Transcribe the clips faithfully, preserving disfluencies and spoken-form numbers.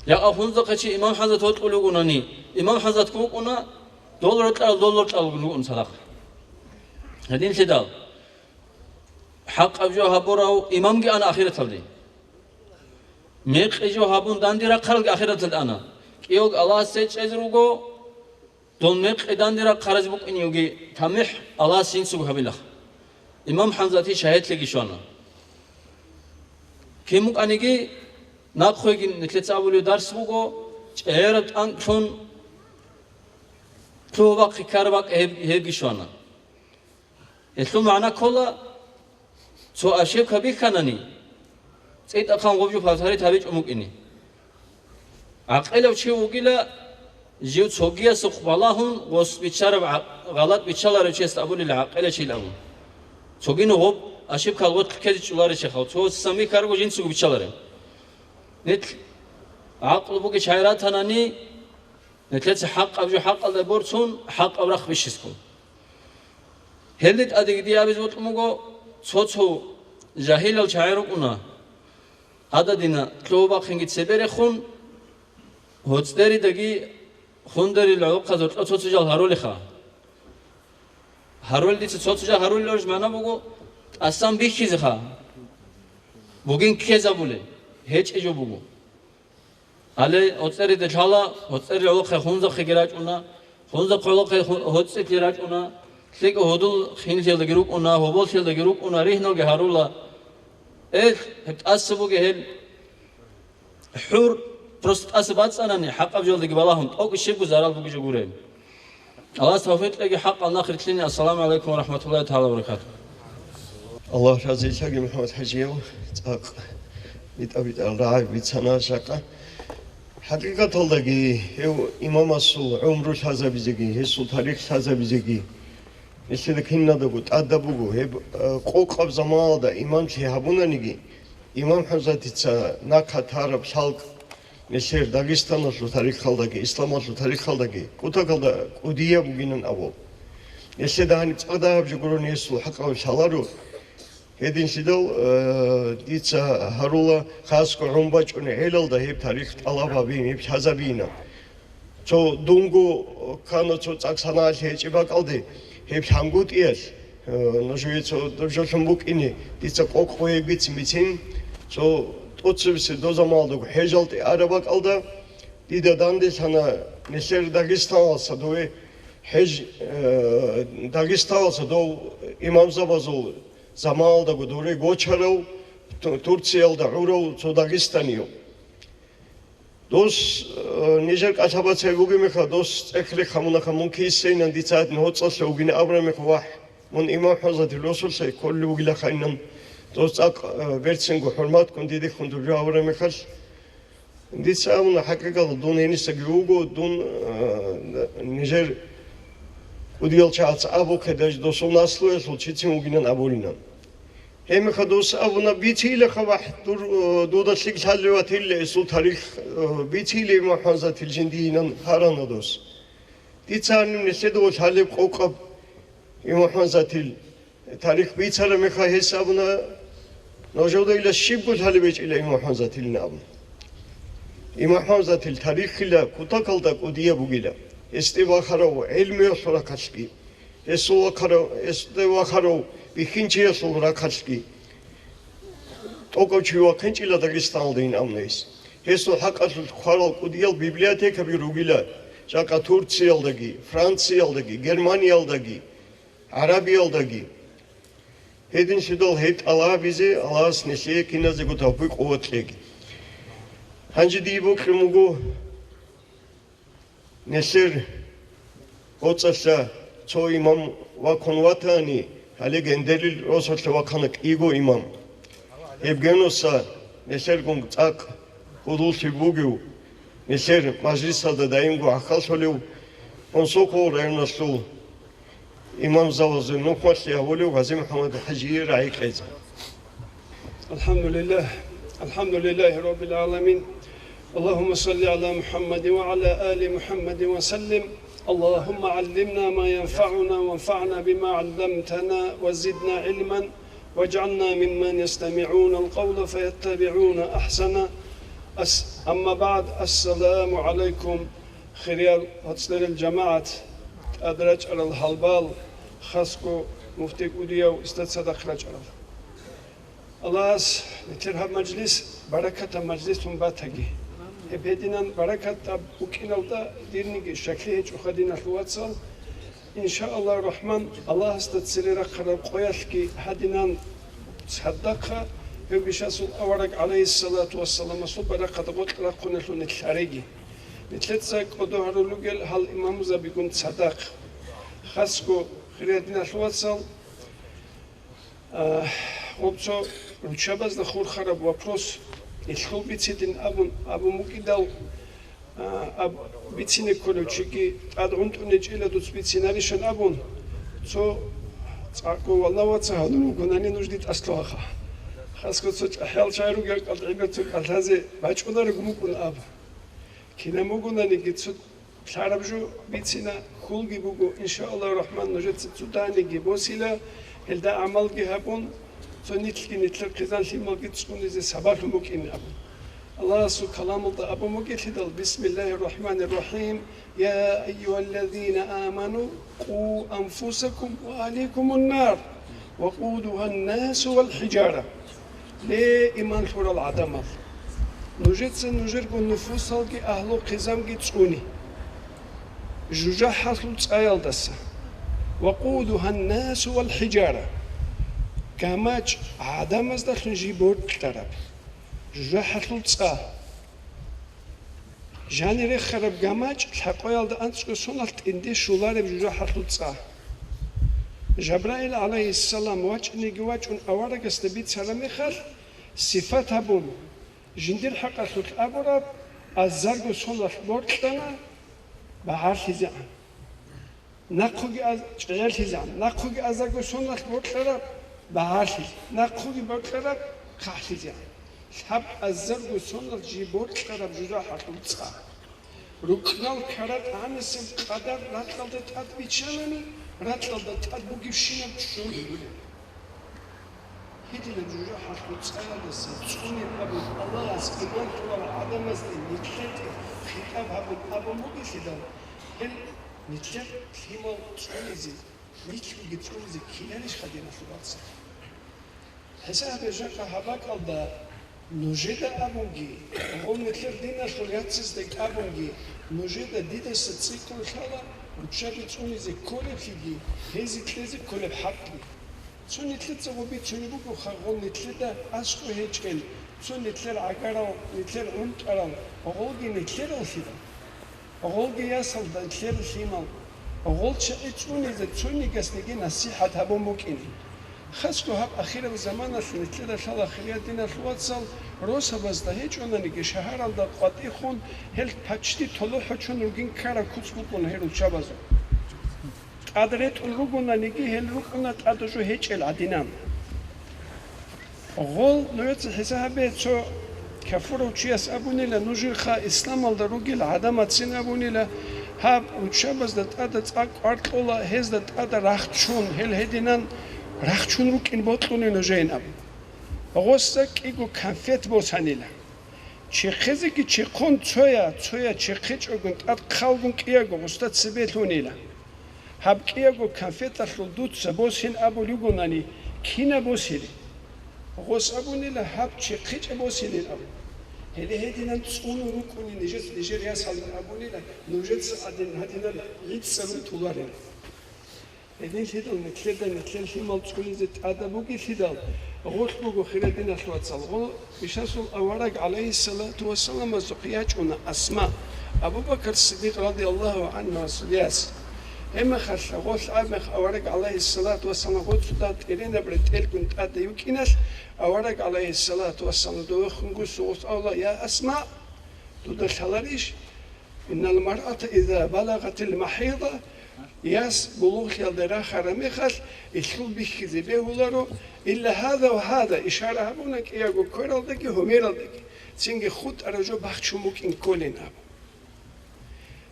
Якъа хунзахъе чи имам хӀазрат вокьулев вугони, имам хӀазрат вукӀуна, дол рокьарал, дол рокьарал вугун цадахъ. Гьединлъидал, хӀакъаб жо гьабурав имамги ана ахираталде. Мекъи жо гьабун данде рахъаралги ахираталде ана. КӀиялги Аллагьасе чӀезе руго, дол мекъи данде рахъаразе букӀинеги тамихӀ Аллагьас жинцаго гьабилаха. Имам ХӀамзати шагьидлъиги щвана. Кин букӀаниги, нахъеги нилъеца абулеб дарс буго, чӀегӀераб тӀанкӀлъун лъугьа-бахъи ккараб бакӀ гьеб-, гьебги щвана. Гьелъул магӀна ккола, цо ошибка бихьанани, цӀикӀкӀун гъоб жо повторить гьабичӀо букӀине. ГӀакъилав чи вугила, жив цогиясухъ балагьун, гъос биччараб гӀа-, гъалатӀ биччаларев чиясда абулила гӀакъилав чийилан абун. Цогиян гъоб ошибкал гъорлъ ккезе чӀоларищ хал, цо сами ккарго жинцаго биччаларев. Нилъ гӀакълу бугищ гьай ратанани, нилъеца хӀакъаб жо хӀакъалда борцун, хӀакъаб рахъ бищискун. Гьелде тӀадеги дие абизе бокьун буго, цо-цо жагьилал чагӀи рукӀуна, гьададина лъугьа-бахъинги цебе рехун, гьоцӀеридаги хундерил гӀолохъабазда цо-цо жал гьарулеха. Гьарулел дица цо-цо жал гьарулел орж магӀна буго, тӀасан бихьизеха, бугин ккезабулеб, гьечӀеб жо буго. Гьале гьоцӀериде лъала, гьоцӀерил гӀолохъе хунзахъеги рачӀуна, хунзахъ гӀолохъе ху-, гьоцӀилъи рачӀуна, лъикӀаб гьудул хинлъиялдаги рукӀуна, гьоболлъиялдаги рукӀуна, ригьналги гьарула. Эх, гьеб тӀаса бугеб гьел. ХӀур просто тӀаса бацӀцӀанани, хӀакъаб жоялдаги балагьун, тӀокӀ щибго зарал бугеб жо гуреб. Аллагьас тавфикъ кьеги, хӀакъал нахъ рилълъине. Ассаламу гӀалайкум ва рахӀматуллагьи тагӀала ва баракатугьу. Аллагь разилъаги, МухӀаммад ХӀажиев, цӀакъ битӀа-битӀарал рагӀаби бицана жакъа. ХӀакъикъаталдаги, гьев имамасул гӀумру лъазабизеги, гьесул тарих лъазабизеги, нилъеда киналдаго тӀадаб буго. Гьеб, э, къокъаб заманалда имамлъи гьабунаниги, имам ХӀамзатица нахъа тараб лъалкӀ нилъер Дагъистаналъул тарихалдаги, исламалъул тарихалдаги кутакалда кӀудияб бугинан абу. Нилъеда гьаниб цӀакъ дагьаб жо гурони гьесул хӀакъалъулъ лъаларо. Гьединлъидал, э, дица гьарула хасго гӀун бачӀунеб гӀелалда гьеб тарих тӀалаб гьабин, гьеб лъазабинаб. Цо дунго ккана цо цӀакъ санаялъе гьечӀеб бакӀалде, гьеб лъангутӀиялъ, э, нужее цо доб жолъун букӀине, дица къокъ гьеб бицин-бицин, цо тӀоцебесеб дозамалдаго хӀежалде араб бакӀалда, дида данделъана нилъер Дагъистаналъа дове хӀеж, э, Дагъистаналъа дов имамзабазул заманалдаго доре гочарав, Ту-, Турциялда гӀурав цо дагъистанияв. Дос, э, нижер кӀалъабацай бугеб мехалъ, дос цӀех рехъ гьабунаха, мун кисейилан дица гьадин гьоцӀалъе вугин абураб мехалъ, вагь, мун имам ХӀамзатил росулъе кколев вугилахайилан, дос цӀакъ, э, берцинго хӀурматккун дидехун дубжо гьабураб мехалъ, дица абуна, хӀакъикъаталда дун гьенисаги вуго, дун, э, нижер кӀудиял чагӀаца абухъе, даже досул наслуялъул чицин вугилан абулинан. Гьеб мехалъ дос абуна, бицейилаха, вагь, дур, э, дуда лъикӀ лъалев ватила, гьесул тарих, э, бицейила имам ХӀамзатил жиндиинан гьарана дос. Дица гьаниб нилъеда лъалеб къокъаб имам ХӀамзатил тарих бицараб мехалъ гьес абуна, нужедайила щибго лъалеб гьечӀила имам ХӀамзатилин абун. Имам ХӀамзатил тарихила кутакалда кӀудияб бугила, гьесде вахарав гӀелмуялъул рахъалъги. Гьесул вахъарав, гьесда вахарав бихьинчиялъул рахъалъги. ТӀокӀав чи вахъинчӀила Дагъистаналдайин абуна гьес. Гьесул хӀакъалъулъ хъварал кӀудиял библиотекаби ругила, жакъа Турциялдаги, Франциялдаги, Германиялдаги, ГӀарабиялдаги. Гьединлъидал гьеб тӀалабизе Аллагьас нилъее киназего тавфикъ-къуват кьеги. Гьанже дие бокьун буго, нилъер гьоцӀалъа цо имам вахъун ватани, гьале Гендерил росулъа вахъана кӀиго имам. Гьеб Генуса нилъергун цӀакъ гьудуллъи бугев, нилъер мажлисалда даимго гӀахьаллъулев, Унсокъо районалъул имамзабазул нухмалъи гьавулев Гъази МухӀаммад ХӀажие рагӀи кьезе. الحمد لله. الحمد لله رب العالمين. اللهم صل على محمد وعلى آل محمد وسلم. اللهم علمنا ما ينفعنا وانفعنا بما علمتنا وزدنا علما واجعلنا ممن يستمعون القول فيتبعون أحسنه. Ас-, амма багӀд, ассаламу гӀалайкум, хириял гьоцӀлъерил жамагӀат, тӀад рачӀарал гьалбал, хасго муфти кӀудияв, цадахъ рачӀарал. Аллагьас нилъер гьаб мажлис баракатаб мажлисун батаги. Гьеб гьединан баракатаб букӀиналда дирниги щаклъи гьечӀоха, диналъул вацал. Иншааллагь рахман, Аллагьасда цере рахъараб къоялъги гьадинан цадахъа, гьев бишасул авараг гӀалайгьиссалату вассаламасул баракат гъоркь рахъуналъул нилъ гьареги. Нилъеца кӀодо гьарулел ругел гьал имамзабигун цадахъ. Хасго, хириял диналъул вацал, а, гъоб цо руччабазда хурхараб вопрос, илъул бицидин абун, абун букӀидал, а, аб-, бицине кколев чиги тӀад гӀунтӀун гьечӀила дуц бицинарищан абун, цо цӀакъго валла ваца гьанун вугонани нуж дида тӀаслъугьаха. Хасго цо чӀахӀиял чагӀи ругел кӀалдибе цо кӀалъазе бачӀунареб мукӀун аб. Кинаб бугонаниги цо лъараб жо бицина, хьулги буго, иншааллагь рахман, нужеца цо даниги босила, гьелда гӀамалги гьабун, цо нилъги нилъер хъизан-лъималги цӀунизе сабаблъун букӀин абун. Аллагьасул каламалда абун бугелъидал, бисмиллагьир рахманир рахим, я айюгьаллазина аману, къу анфусакум ва агьликумун нар, вакъудугьан насу вал хӀижара. Ле, иман лъурал гӀадамал! Нужеца нужерго нуфусалги агьлу-хъизамги цӀуни жужахӀалъул цӀаялдаса. Вакъудугьан насу вал хӀижара. ГамачӀ гӀадамаздалъун жий боркьараб жужахӀалъул цӀа. Жанир рехараб гамачӀ лъабкъоялда анцӀго соналъ тӀинде щолареб жужахӀалъул цӀа. Жабраил гӀалайгьиссалам вачӀинеги вачӀун аварагасда бицараб мехалъ, сипат гьабун, жиндир хӀакъалъулъ абураб, азарго соналъ боркьана, багьарлъизегӀан. Нахъуги аз-, чӀегӀерлъизегӀан, нахъуги азарго соналъ боркьараб, багьарлъизе, нахъуги боркьараб, хъахӀлъизегӀан. Лъаб азарго соналъ жий боркьараб жужахӀалъул цӀа. РукӀнал ккараб гӀанасеб къадар ракьалда тӀад биччанани, ракьалда тӀад бугебщинаб чӀужу гьабулеб. Гьединаб жужахӀалъул цӀаялдаса цӀунин абун Аллагьас иман лъурал гӀадамазде нилъеде хитӀаб гьабун абун бугелъидал, гьел нилъер лъимал цӀунизе, нилъгоги цӀунизе ккеларищха, диналъул вацал? ХӀисабе жакъа гьаб бакӀалда нужеда абунги, гъов нилъер диналъул яцазде абунги, нужеда дидаса цӀикӀкӀун лъала руччаби цӀунизе кколеблъиги, гьезие кьезе кколеб хӀакълъи. Цо нилъеца гъоб бицунеб буго, гъол нилъеда аскӀов гьечӀел, цо нилъер гӀагарал, нилъер гӀунтӀарал, гъолги нилъераллъидал, гъолги ясалда нилъер лъимал, гъол чагӀи цӀунизе цонигасниги насихӀат гьабун букӀине. Хасго гьаб ахираб заманалъ нилъеда лъала, хириял диналъул вацал, росабазда гьечӀонаниги шагьаралда къватӀихун, гьел пачти толохӀочон ругин ккараб куц букӀуна гьел руччабазул. ТӀад ретӀун ругонаниги, гьел рукӀуна тӀадаб жо гьечӀел гӀадинан. Гъол, нужеца хӀисаб гьабе, цо кафурав чияс абунила, нужерха исламалда ругел гӀадамацин абунила, гьаб руччабазда тӀада цӀакъ кӀвар кьола, гьезда тӀада рахчун, гьел гьединан рахчун рукӀин бокьуни нужейин абун. Гъосда кӀиго конфет босанила. Чехъезеги чехъон цоя, цоя чехъечӀогун тӀад хъалгун кӀиялго гъосда цебе лъунила. Гьаб кӀиялго конфеталъул дуца босин абулев вугонани, кинаб босилеб? Гъос абунила, гьаб чехъечӀеб босилин абун. Гьеле гьединан цӀунун рукӀуни нижеца нижер ясалда абунила, нужеца гьадин-, гьадинаб гӀицӀцӀарун толарел. Гьединлъидал нилъеда нилъер лъимал цӀунизе тӀадаб бугелъидал, гъулъ буго, хириял диналъул вацал, гъо, ишасул авараг гӀалайгьиссалату вассаламасухъе ячӀуна Асма, Абу Бакр Сиддикъ радияллагьу гӀанхӀу асулияс. Гьебмехалъ гъолъ абмех авараг гӀалайгьиссалату вассалам гъоцуда тӀеренаб ретӀелгун тӀаде йукӀиналъ, авараг гӀалайгьиссалату вассалам довехунго сугъус авла: «Я Асма, дуда лъаларищ? Иннал маръата иза балагъатил махӀида», яс булугълъиялда рахараб мехалъ, илъул бихьизе бегьуларо, «илла гьаза ва гьаза», ишара гьабуна кӀиялго квералдаги гьумералдаги, цинги хутӀараб жо бахчун букӀин кколин абун.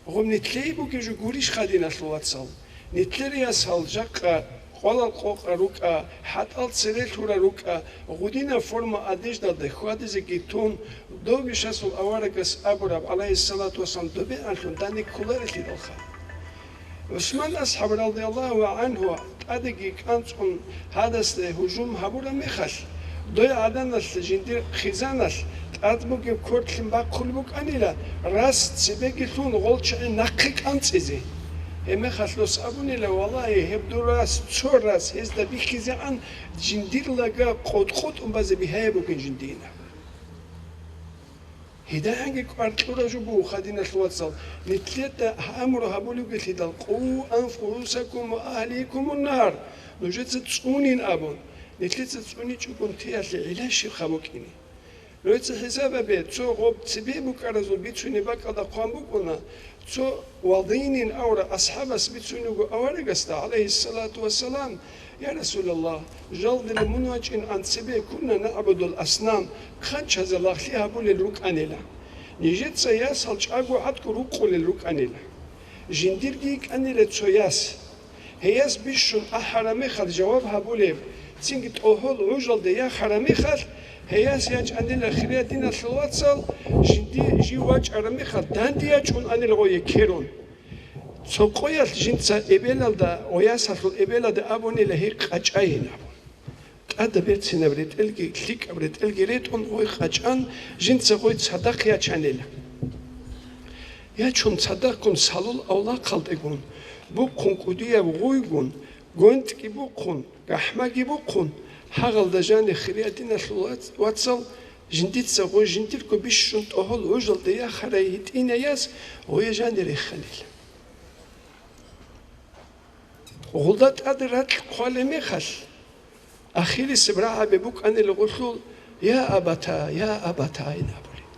Гъоб нилъее бугеб жо гурищха, диналъул вацал? Нилъер ясал жакъа къвалал къокъа рукӀа, хӀатӀал цере лъура рукӀа, гъудинаб форма одеждалда хьвадизеги тун, дов бищасул аварагас абураб, гӀалайгьиссалату вассалам, добе анлъун данде кколарелъидалха. ГӀусман асхӀаб радияллагьу гӀангьу тӀадеги кӀанцӀун гьадасде гьужум гьабураб мехалъ, дой гӀаданалъ жиндир хъизаналъ тӀад бугеб квер лъим бахъулеб букӀанила, рас цебеги лъун гъолчагӀи нахъе кӀанцӀизе. Гьеб мехалъ дос абунила: «Валлагьи, гьеб дур рас, цо рас, гьезда бихьизегӀан жиндир лага къотӀ-къотӀун базе бигьаяб бугин жиндиина». Гьедигьанги кӀвар кьураб жо буго, хадиналъул вацал, нилъеда гьаб амру гьабулеб бугелъидал: «Къу анфусакум ва агьликумун нар», нужеца цӀунин абун, нилъеца цӀуничӀогун теялъе гӀилла щибха букӀине? Нужеца хӀисаб гьабе, цо гъоб цебе букӀаразул бицунеб бакӀалда хъван букӀуна, цо Вадинин авараг асхӀабас бицун буго аварагасда, гӀалайгьиссалату вассалам: «Я Расулаллагь, жалдила мун вачӀинегӀан цебе, кунна нагӀбудул аснам, хъанчазе лагълъи гьабулел рукӀанила. Нижеца ясал чӀаго гӀадго рукъулел рукӀанила. Жиндирги йикӀанила цо яс. Гьей яс бищун ахӀараб мехалъ жаваб гьабулеб, цинги тӀогьол гӀужалде яхараб мехалъ, гьей яс ячӀанила, хириял диналъул вацал, жинди жив вачӀараб мехалъ данде ячӀун анила гъое ккерун». Цо къоялъ жинца эбелалда ва ясалъул эбелалда абунила гьей къачӀайин абун. ТӀада берцинаб ретӀелги лъикӀаб ретӀелги ретӀун гъой къачӀан, жинца гъой цадахъ ячанила. Ячун цадахъгун салул авлахъалдегун, бухъун кӀудияб гъуйгун, гвентӀги бухъун, гахӀмаги бухъун, гьагъалда жани хириял диналъул вац-, вацал, жиндица гъой жиндирго бищун тӀогьол гӀужалде яхарай гьитӀинай яс гъое жани реханила. Гъулда тӀаде ракь хъвалеб мехалъ, ахирисеб рагӀаби букӀанила гъулъул: «Я абата, я абата», – ин абулеб.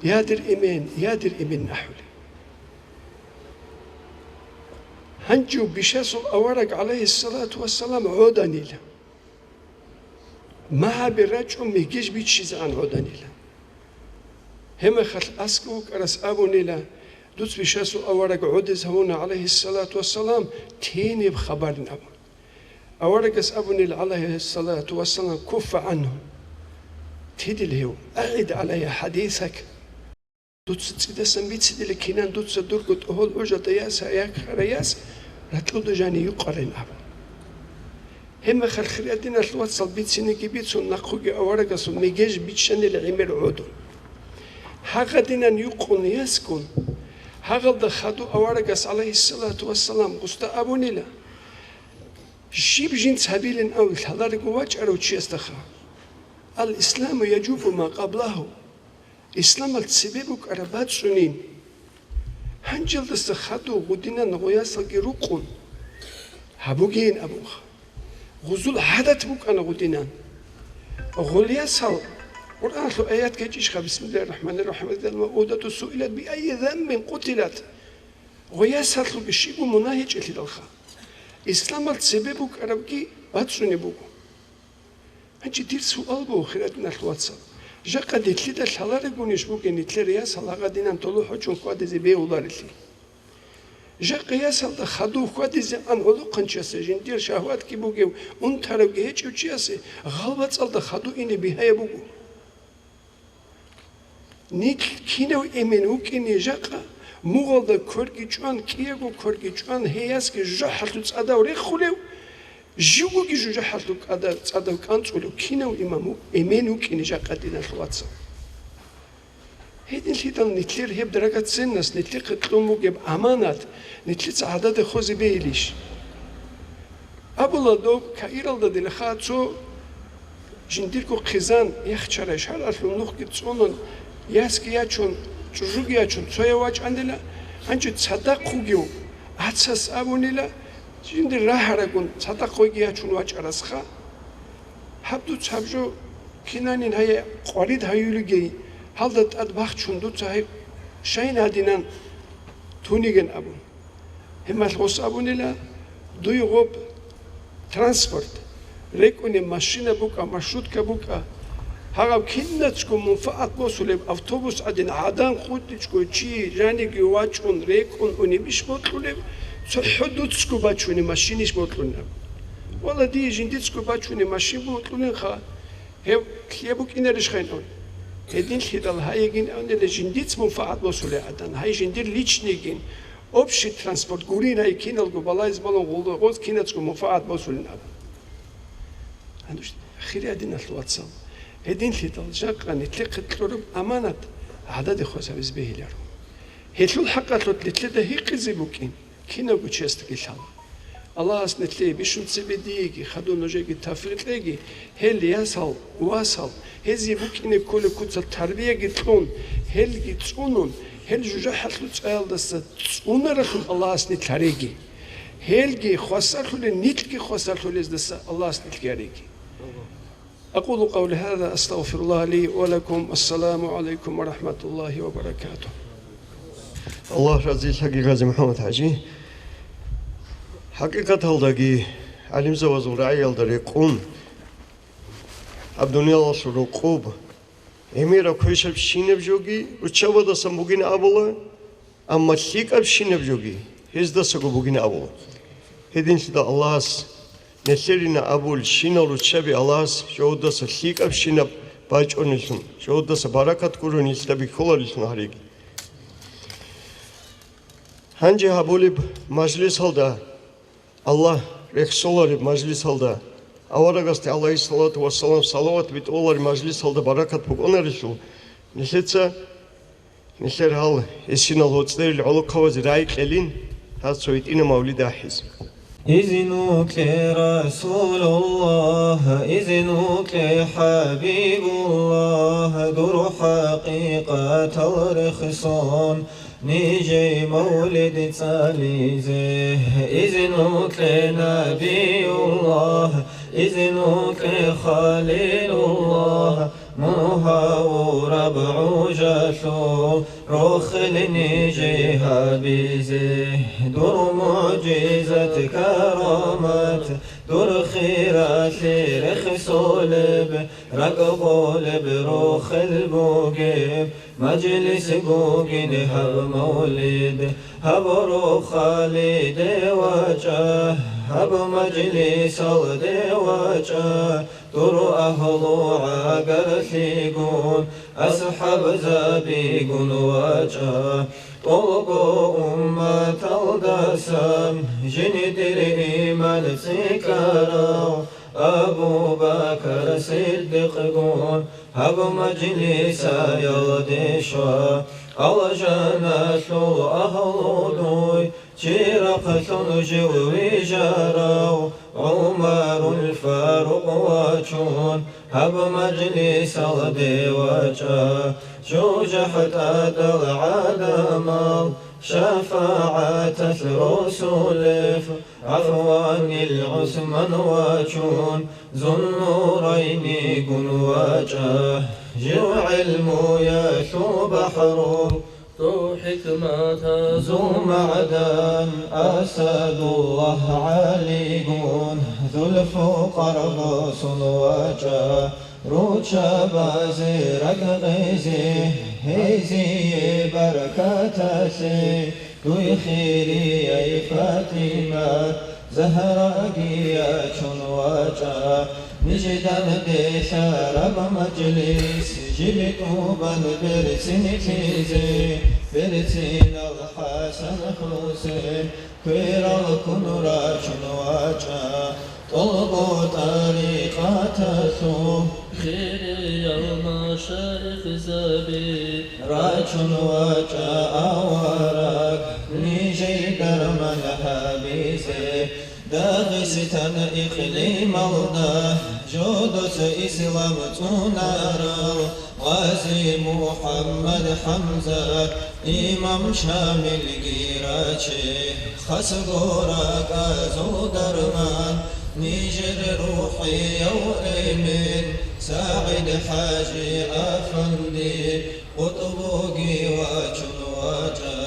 «Я дир эмен, я дир эмен», – ахӀулеб. Гьанжев бищасул авараг, гӀалайгьиссалату вассалам, гӀоданила. Магьабе рачӀун мегеж биччизегӀан гӀоданила. Гьеб мехалъ аскӀов вукӀарас абунила: «Дуц бищасул авараг гӀодез гьавуна, гӀалайгьиссалату вассалам, тениб хабарин», – абун. Аварагас абунила, гӀалайгьиссалату вассалам: «Куффа гӀангьу, тидил гьев, агӀид гӀалайя хӀадисак». Дуца цӀидасан бицидила кинан дуца дурго тӀогьол гӀужалда яс гьаяккарай яс ракьуда жани юкъарин абун. Гьеб мехалъ хириял диналъул вацал бицинеги бицун, нахъуги аварагасул мегеж биччанила гӀемер гӀодун. Гьагъадинан юкъун ясгун, гьагъалда хадув аварагас, гӀалайгьиссалату вассалам, гъусда абунила: «Щиб жинца гьабилин ав лъаларего вачӀарав чиясдаха? Ал-исламу яжуббу ма къаблагьу». Исламалъ цебе букӀараб бацӀцӀунин. Гьанжелдаса хадув гъудинан гъоясалги рукъун гьабугейин абунха. Гъузул гӀадат букӀана гъудинан. Гъол ясал Къуръаналъул аят гьечӀищха: «Бисмиллагьир рахӀманир рахӀим, иза ал-мавъудату суилат би айи занбин къутилат». Гъоясалъулги щибго мунагь гьечӀелъидалха. Исламалъ цебе букӀарабги бацӀцӀунеб буго. Гьанже дир суал буго, хириял диналъул вацал, жакъа нилъеда лъаларигонищ бугеб нилъер ясал гьагъадинан толохӀочун хьвадизе бегьуларелъи? Жакъа ясалда хадув хьвадизегӀан гӀолохъанчиясе, жиндир шагьватги бугев, унтарабги гьечӀев чиясе гъалбацӀалда хадув ине бигьаяб буго. Нилъ кинав эмен вукӀине жакъа, мугъалда кверги чӀван, кӀиябго кверги чӀван, гьей ясги жужахӀалъув цӀадав рехулев, живгоги жужахӀалъув кӀада-, цӀадав кӀанцӀулев кинав имам ву-, эмен вукӀине жакъа, диналъул вацал. Гьединлъидал нилъер гьеб драгоценность, нилъехъе кьун бугеб аманат, нилъеца гӀадада хвезе бегьилищ? Абула доб Каиралда дилаха цо жиндирго хъизан яхчарай шаргӀалъул нухги цӀунун, ясги ячун, чӀужуги ячун, цояв вачӀанила, гьанже цадахъ вугев гӀацас абунила, жиндир рагьарагун, цадахъ гъойги ячун вачӀарасха. Гьаб дуца гьаб жо кинанин гьай къварид гьаюлигей, гьалда тӀад бахчун дуца гьай щайин гьадинан туниген абун. Гьебмехалъ гъос абунила: «Дуй гъоб транспорт, рекӀунеб машина букӀа, маршрутка букӀа, гьагъаб кинацго мунфагӀат босулеб автобус гӀадин, гӀадан хутӀичӀого чи жаниги вачӀун, рекӀун унебищ бокьулеб, цохӀо дуцго бачунеб машинищ бокьулеб?» Валла, дие жиндицго бачунеб машин букьулинха, гьеб лъие букӀинарищха гьанив? Гьединлъидал гьайигин абунила жиндица мунфагӀат босулеб гӀадан, гьай жиндир личныйгин, общий транспорт гурин, гьай киналго балагьизе балун гъулда гъоз кинацго мунфагӀат босулин абун. Гьанже, хириял диналъул вацал, гьединлъидал жакъа нилъехъе кьураб аманат гӀадада хвезабизе бегьиларо. Гьелъул хӀакъалъулъ нилъеда гьикъизе букӀин, кинабго чиясдаги лъала. Аллагьас нилъее бищун цебе диеги, хадув нужееги тавфикъ кьеги, гьел ясал, васал, гьезие букӀине кколеб куцалъ тарбияги кьун, гьелги цӀунун, гьел жужахӀалъул цӀаялдаса цӀунаралъун Аллагьас нилъ гьареги. Гьелги хвасарлъулел, нилъги хвасарлъулездаса Аллагьас нилъги гьареги. أقول قولي هذا، أستغفر الله لي ولكم. السلام عليكم ورحمة الله وبركاته. Аллагь разилъаги, Гъази МухӀаммад-хӀажи. ХӀакъикъаталдаги, гӀалимзабазул рагӀиялда рекъон, гьаб дуниялалъул рокъоб, гӀемераб квешаб щинаб жоги руччабаздасан бугин абула, амма лъикӀабщинаб жоги гьездасаго бугин абула. Гьединлъидал Аллагьас нилъерина абулел щинал руччаби Аллагьас жодаса лъикӀабщинаб бачӀунелъун, жодаса баракат гурони нилъеда бихьуларелъун гьареги. Гьанже гьабулеб мажлисалда, Аллагь рехсолареб мажлисалда, аварагасде, гӀалайгьиссалату вассалам, салават битӀулареб мажлисалда баракат букӀунарелъул, нилъеца нилъер гьал гьесинал гьоцӀерил гӀолохъабазе рагӀи кьелин, гьаб цо гьитӀинаб мавлид ахӀизе. Изну кье, Расулуллагь, изну кье, ХӀабибуллагь, дур хӀакъикъатал рехсон нижее мавлид цӀализе. Изну кье, Набиюллагь, изну кье, Халилуллагь, мун гьавураб гӀужалъул рохел нижее гьабизе. Дур мугӀжизат-карамат, дур хиралъи рехсолеб, ракӀ гъолеб рохел бугеб мажлис бугин гьаб мавлид. Гьаб рохалиде вачӀа, гьаб мажлисалде вачӀа, дур агьлу гӀагарлъигун, асхӀабзабигун вачӀа. ТӀолго умматалдасан жиндир иман цӀикӀкӀарав Абу Бакр Сиддикъгун гьаб мажлисаялде щва. Алжаналъул агьлу дуй чирахълъун жив вижарав ГӀумарул Фарукъ вачун, гьаб мажлисалде вачӀа. ЖужахӀ тӀадал гӀадамал шафагӀаталъ росулев ГӀафванил ГӀусман вачун, Зуннурайнигун вачӀа. Жив гӀелмуялъул бахӀру, жив хӀикматазул магӀдан, Асадуллагь ГӀалигун, Зулфукъар босун вачӀа. Руччабазе ракӀ гъезе, гьезие баркаталъе, дуй хирияй ФатӀимат Загьраги ячун вачӀа. Ниж данделъараб мажлис, жиб тӀубан берцинлъизе, берцинал ХӀасан-ХӀусен кверал ккун рачун вачӀа. ТӀолго тӀарикъаталъул хириял машаихзаби рачун вачӀа, авараг, нижее дарман гьабизе. Дагъистан икълималда жодоца ислам цӀунарал Гъази МухӀаммад ХӀамзат, имам Шамилги раче, хасго ракӀазул дарман, нижер рухӀияв эмен, СагӀид-хӀажи-афанди, къутӀбуги вачун вачӀа,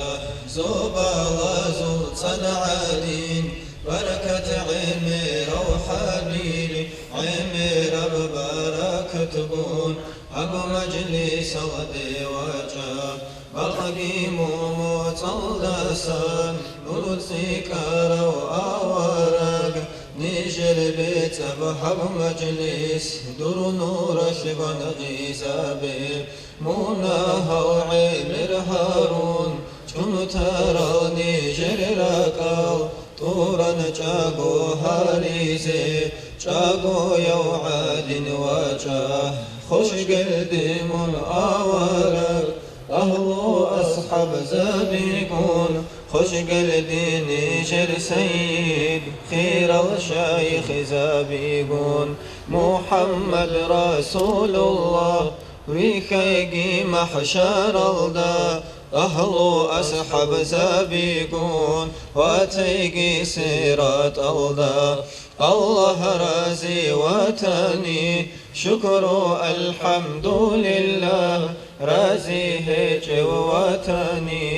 зобалазул цӀад гӀадин, баркат гӀемерав хӀалил, гӀемераб баракатгун, гьаб мажлисалде вачӀа. Бакъги мун моцӀалдасан, нур цӀикӀкӀарав авараг, Нижер бецӀаб гьаб мажлис, дур нуралъ бан гъизабе, мунагьал гӀемер гьарун, чӀунтарал нижер ракӀал, тӀуран чӀаго гьаризе, чӀагояв гӀадин вачӀа, хош гелде мун авараг, агьлу асхӀабзабигун, хош гелде нижер сайид, хирал шайихзабигун, МухӀаммад Расулуллагь, вихьайги махӀшаралда, агьлу асхӀабзабигун, ватайги сираталда. Аллагь рази ватани, шукру алхӀамдулиллагь, рази гьечӀев ватани,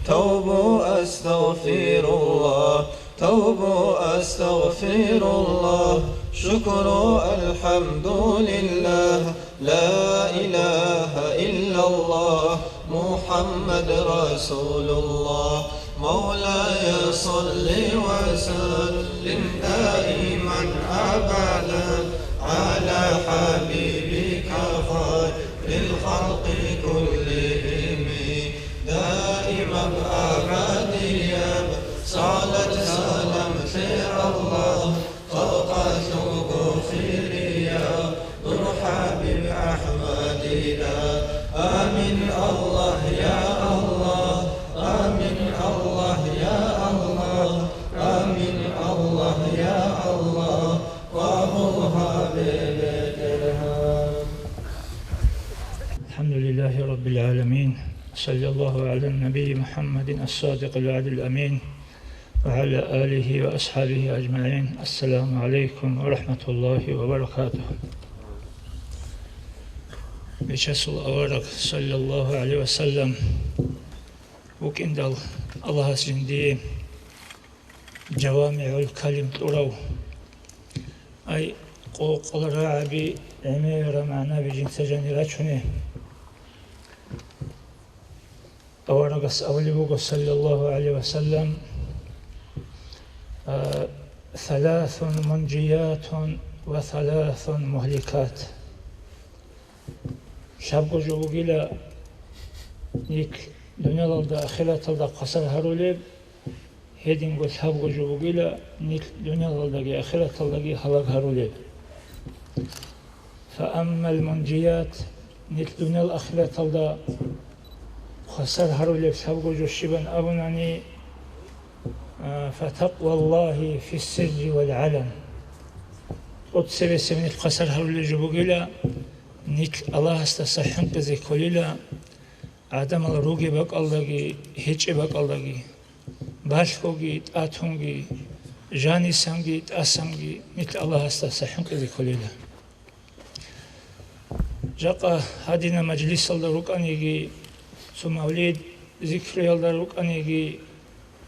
тавбу астагъфируллагь, тавбу астагъфируллагь, шукру алхӀамдулиллагь, ла илагьа иллаллагь, МухӀаммад Расулуллагь. مولاي صل وسلم دائما أبدا على حبيبك خير الخلق كلهم. دائما أبديا صلاة سلام الله خلق الحب خيريا نور حبيب أحمدنا. آمين الله يا الله، آمين الله يا الله، آمين الله يا الله، وأبوها ببيتها. الحمد لله رب العالمين. صلى الله على النبي محمد الصادق الوعد الأمين وعلى آله وأصحابه أجمعين. السلام عليكم ورحمة الله وبركاته. Бичасул авараг, саллаллаху гӀалайхи ва саллям, вукӀиндал Аллагьас жиндие жавамигӀул калим кьурав, ай, къокъал рагӀаби, гӀемерал магӀнаби жинца жанир рачуне. Аварагас абулеб буго, саллаллаху гӀалайхи ва саллям, а, ثلاث منجيات وثلاث مهلكات. Лъабго жо бугила нилъ дуниялалда, ахираталда хвасар гьарулеб, гьединго лъабго жо бугила нилъ дуниялалдаги ахираталдаги гьалаг гьарулеб. فأما المنجيات, нилъ дуниял ахираталда хвасар гьарулеб лъабго жо щибан абунани, а, فتقوى الله في السر والعلن. ТӀоцебесеб нилъ хвасар гьарулеб жо бугила, нилъ Аллагьасдаса хӀинкъизе кколила, гӀадамал ругеб бакӀалдаги, гьечӀеб бакӀалдаги, балъгоги, тӀатунги, жанисанги, тӀасанги нилъ Аллагьасдаса хӀинкъизе кколила. Жакъа гьадинаб мажлисалда рукӀаниги, цо мавлид зикруялда рукӀаниги,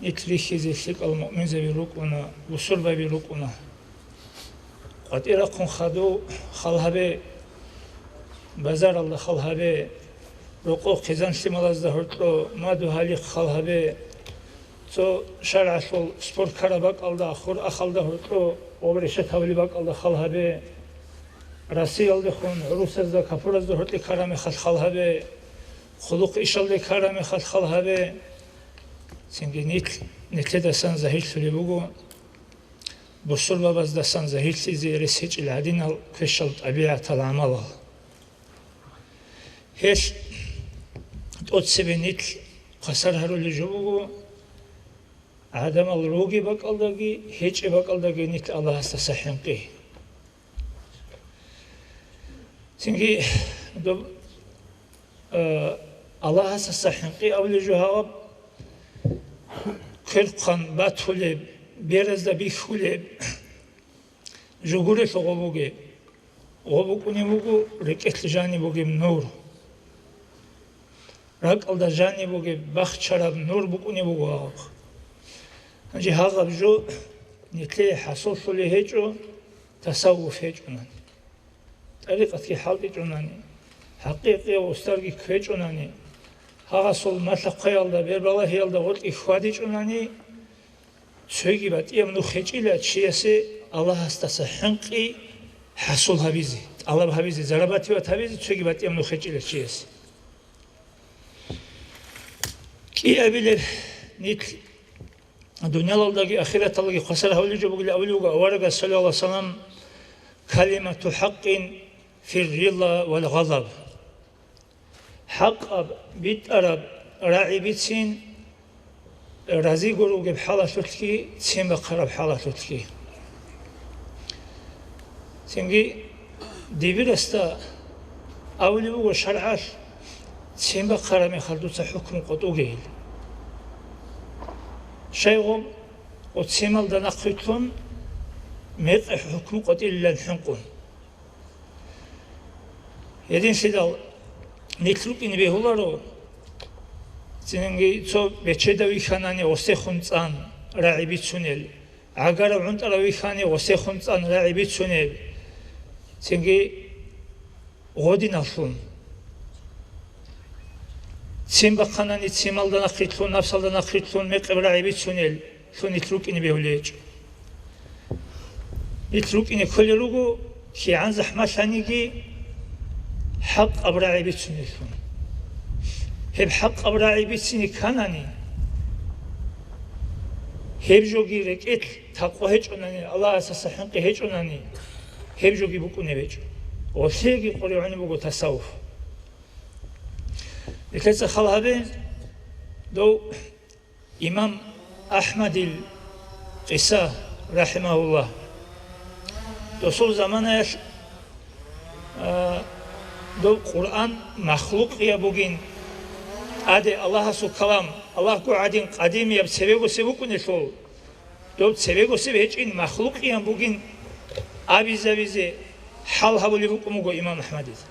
нилъ рихьизе лъикӀал муъминзаби рукӀуна, бусурбаби рукӀуна. КъватӀирахъун хадув хал гьабе, базаралда хал гьабе, рокъов хъизан-лъималазда гьоркьо мадугьалихъ хал гьабе, цо шаргӀалъул спор ккараб бакӀалда, хур ахалда гьоркьо ва решетабулеб бакӀалда хал гьабе, Россиялдехун гӀурусазда, капуразда гьоркье ккараб мехалъ хал гьабе, хъулухъ-ишалде ккараб мехалъ хал гьабе. Цинги нилъ, нилъедасан загьирлъулеб буго бусурбабаздасан загьирлъизе рес гьечӀел гьадинал квешал тӀабигӀатал гӀамалал. Гьелъ тӀоцебе нилъ хвасар гьарулел жо буго, гӀадамал ругеб бакӀалдаги, гьечӀеб бакӀалдаги нилъ Аллагьасдаса хӀинкъи. Цинги доб-, а, Аллагьасдаса хӀинкъи абулеб жо гьаб, квер хъван батулеб, беразда бихьулеб жо гурелъул гъо бугеб. Гъо букӀунеб буго рекӀелъ жаниб бугеб нур. РакӀалда жаниб бугеб бахчараб нур букӀунеб буго гьаб. Гьанже гьагъаб жо нилъее хӀасиллъулеб гьечӀо, тасаввуф гьечӀонани, тӀарикъатги хӀалтӀичӀонани, хӀакъикъияв устарги кквечӀонани, гьагъасул малъа-хъваялда, бербалагьиялда гъоркьги хьвадичӀонани, цоги батӀияб нух гьечӀила чиясе Аллагьасдаса хӀинкъи хӀасул гьабизе, тӀалаб гьабизе, зарабативат гьабизе цоги батӀияб нух гьечӀила чияс. КӀиабилеб нилъ дунялалдаги ахираталдаги хвасар гьавлижо бугилан абулеб буго аварагас, саллаллагьу гӀалайгьи вассалам: «Калимату хӀакъин фир риза вал гъазаб». ХӀакъаб битӀараб рагӀи бицин, разиго ругеб хӀалалъулъги, ццин бахъараб хӀалалъулъги. Цинги дибирасда абулеб буго шаргӀалъ: «Ццин бахъараб мехалъ дуца хӀукму къотӀугейил». Щайгъуб, ццималда нахъвилълъун мекъи хӀукму къотӀилилан хӀинкъун. Гьединлъидал нилъ рукӀине бегьуларо, цинги цо бечедав вихьанани гъосехун цӀан рагӀи бицунел, гӀагарав гӀунтӀарав вихьани гъосехун цӀан рагӀи бицунел, цинги гъодиналлъун. Ццин бахъанани ццималда нахъвилълъун, напсалда нахъвилълъун мекъаб рагӀи бицунел, лъун нилъ рукӀине бегьулел гьечӀо. Нилъ рукӀине кколел руго, кигӀан захӀмалъаниги хӀакъаб рагӀи бицунеллъун. Гьеб хӀакъаб рагӀи бицине кканани, гьеб жоги рекӀелъ такъва гьечӀонани, Аллагьасдаса хӀинкъи гьечӀонани, гьеб жоги букӀунеб гьечӀо. Гъолъиеги къоригӀунеб буго тасаввуф. Нилъеца хал гьабе, дов имам АхӀмадил къиса, рахӀимагьуллагь. Досул заманаялъ, а, дов Къуръан махлукъияб бугин, тӀаде Аллагьасул калам, Аллагьго гӀадин къадимияб цебегосеб букӀунелъул, дов цебегосеб гьечӀин махлукъияб бугин абизабизе хӀал гьабулеб букӀун буго имам АхӀмадица.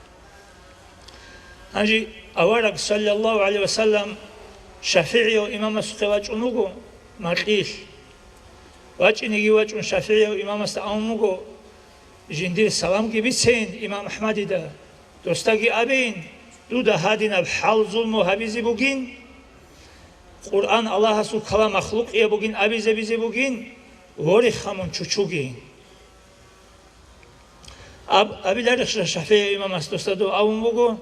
Гьанже авараг, саллаллагьу гӀалайгьи вассалам, шафигӀияв имамасухъе вачӀун вуго макьилъ. ВачӀинеги вачӀун шафигӀияв имамасда абун вуго: «Жиндир саламги бицейин имам АхӀмадида, досдаги абейин, дуда гьадинаб хӀал-зулму гьабизе бугин, Къуръан Аллагьасул калам махлукъияб бугин абизабизе бугин, вореха мун чучугейин». Аб-, абиларищ, ШафигӀи имамас досда дов абун буго,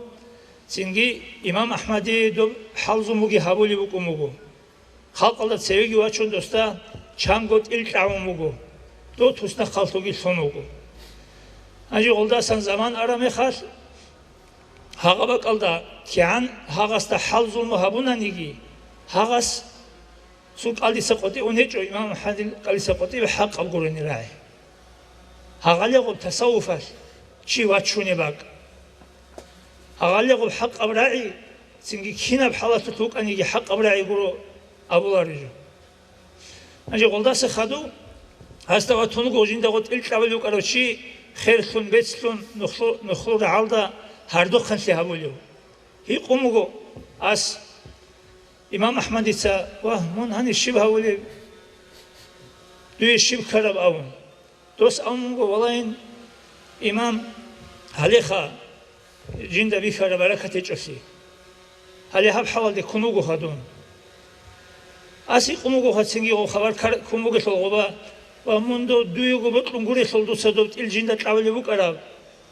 цинги имам АхӀмади доб хӀалзумуги гьабулеб букӀун буго. Халкъалда цевеги вачун досда чанго тӀил кьавун буго, дов туснахъаллъуги лъун вуго. Гьанже гъолдасан заман араб мехалъ, гьагъа бакӀалда кигӀан гьагъасда хӀалзулму гьабунаниги, гьагъас цо кӀалдиса къотӀи ун гьечӀо, имам АхӀмадил кӀалдиса къотӀи хӀакъаб гурони рагӀи. Гьагъалигъуб тасаввуфалъ чи вачунеб бакӀ. Гьагъалигъуб хӀакъаб рагӀи, цинги кинаб хӀалалъулъ вукӀаниги хӀакъаб рагӀи гуро абуларижу. Гьанже гъолдаса хадув, гьасда ватун вуго жинда гъотӀил кьабулев вукӀарав чи, херлъун, бецлъун, нухлу-, нухлул рагӀалда гьардухъанлъи гьабулев. Гьикъун вуго ас имам АхӀмадица: «Ва, мун гьанир щиб гьавулеб? Дуе щиб ккараб?» – абун. Дос абун вуго: «Валлагь, имам, гьалеха жинда бихьараб баракат гьечӀолъи. Гьале гьаб хӀалалде ккун вугоха дун». Ас гьикъун вугоха цинги гъоб хабар ккун бугелъул гъоба, ва мун дов дуего бокьун гурелъул дуца доб тӀил жинда кьабулеб букӀараб.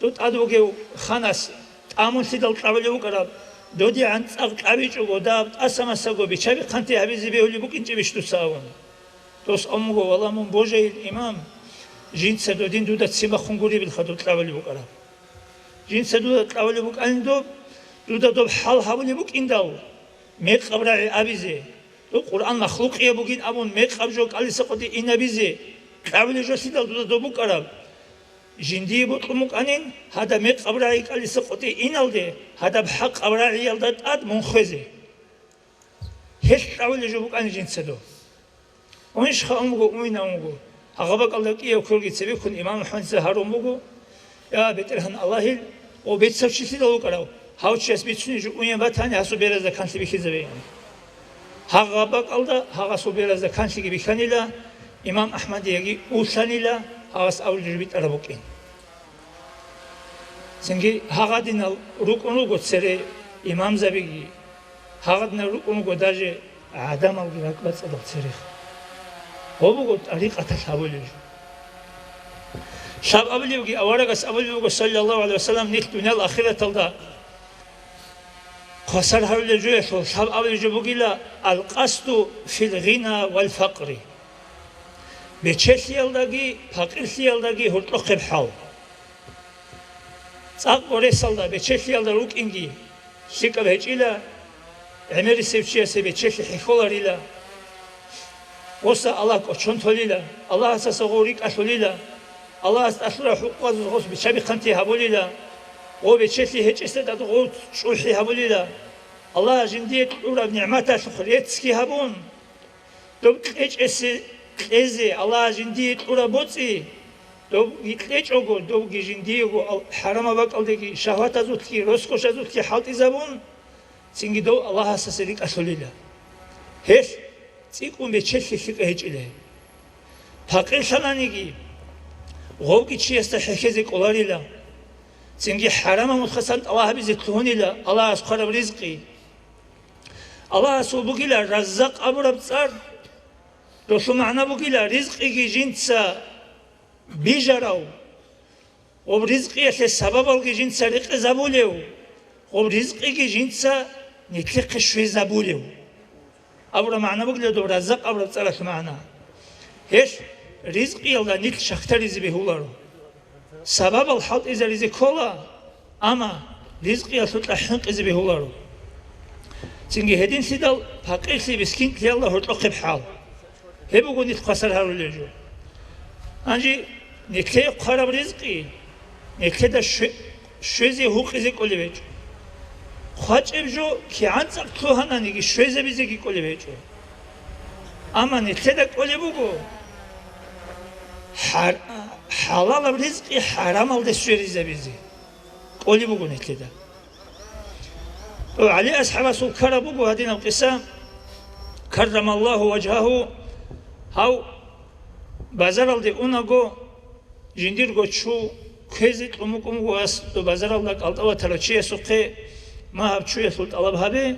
Дов тӀад вугев ханас тӀамунлъидал кьабулеб букӀараб, додигӀан цӀакъ кьабичӀого даб тӀаса-масаго бичаби-хъанти гьабизе бегьулеб букӀинчӀебищ дуца абун. Дос абун буго: «Валлагь, мун божайил имам, жинца додин дуда ццин бахъун гуребилха доб кьабулеб букӀараб. Жинца дуда кьабулеб букӀанин доб, дуда доб хӀал гьабулеб букӀиндал, мекъаб рагӀи абизе, доб Къуръан махлукъияб бугин абун мекъаб жо кӀалдиса къотӀи инабизе, кьабулеб жолъидал дуда доб букӀараб. Жиндие бокьун букӀанин, гьадаб мекъаб рагӀи кӀалдиса къотӀи иналде, гьадаб хӀакъаб рагӀиялда тӀад мун хвезе. Гьелъ кьабулеб жо букӀанин жинца доб». Унищха абун буго, уйин абун буго. Гьагъа бакӀалда кӀияб кверги цебеккун имам АхӀмадица гьарун буго: «Я, БетӀергьан Аллагьил, о бецав чи лъидал вукӀарав, гьав чияс бицунеб жо уян батани, гьасул беразда канлъи бихьизабе». Гьагъа бакӀалда гьагъасул беразда канлъиги бихьанила, имам АхӀмадиеги улъанила, гьагъас абулеб жо битӀараб букӀин. Цинги гьагъадинал рукӀун руго цере имамзабиги, гьагъадинал рукӀун руго даже гӀадамалги ракӀбацӀцӀадал церех. Гьоб буго тӀарикъаталъ гьабулеб жо. Лъаб абулебги, аварагас абулеб буго, саллаллагьу гӀалайгьи вассалам, нилъ дуниял ахираталда хвасар гьарулел жоялъул лъаб абулеб жо бугила: «Ал-къасду фил гъина вал факъри». Бечелъиялдаги пакъирлъиялдаги гьоркьохъеб хӀал. ЦӀакъго ресалда бечелъиялда рукӀинги лъикӀаб гьечӀила, гӀемерисев чиясе бечелъи хӀехьоларила. Гъоса Аллагь кӀочон толила, Аллагьасаса гъов рикӀкӀалъулила, Аллагьас тӀалъурал хӀукъуказул гъос бича-бихъанти гьабулила, гъов бечелъи гьечӀесда тӀад гъов чӀухӀи гьабулила. Аллагьас жиндие кьураб нигӀматалъухъ реццги гьабун, доб кьечӀесе кьезе Аллагьас жиндие кьураб боцӀи, добги кьечӀого, добги жиндиего ал-, хӀарамаб бакӀалдеги, шагьватазулъги, роскошазулъги хӀалтӀизабун, цинги дов Аллагьасаса рикӀкӀалъулила. Гьелъ цӀикӀкӀун бечелъи лъикӀа гьечӀила. Пакъирлъананиги, гъовги чиясда хӀехьезе кӀоларила, цинги хӀарамаб мухъасан тӀалаб гьабизе лъугьунила Аллагьас хъвараб ризкъи. Аллагьасул бугила Раззакъ абураб цӀар, долъул магӀна бугила ризкъиги жинца бижарав, гъоб ризкъиялъе сабабалги жинца рекъезабулев, гъоб ризкъиги жинца нилъехъе щвезабулев. Абураб магӀна бугила доб Раззакъ абураб цӀаралъул магӀна. Гьелъ ризкъиялда нилъ щакдаризе бегьуларо. Сабабал хӀалтӀизаризе ккола, амма ризкъиялъукьа хӀинкъизе бегьуларо. Цинги гьединлъидал пакъирлъи-мискинлъиялда гьоркьохъеб хӀал. Гьеб буго нилъ хвасар гьарулел жо. Гьанже нилъее хъвараб ризкъи нилъеда щве-, щвезе гьукъизе кӀолеб гьечӀо. ХъвачӀеб жо кигӀан цӀакъ лъугьананиги щвезабизеги кӀолеб гьечӀо. Амма нилъеда кӀолеб буго хӀар-, хӀалалаб ризкъи хӀарамалде сверизабизе. КӀолеб буго нилъеда. ГӀали асхӀабасул ккараб буго гьадинаб къиса, каррамаллагьу важгьагьу, гьав базаралде унаго, жиндирго чу кквезе кьун букӀун буго ас, доб базаралда кӀалтӀа ватарав чиясухъе, ма гьаб чуялъул тӀалаб гьабе,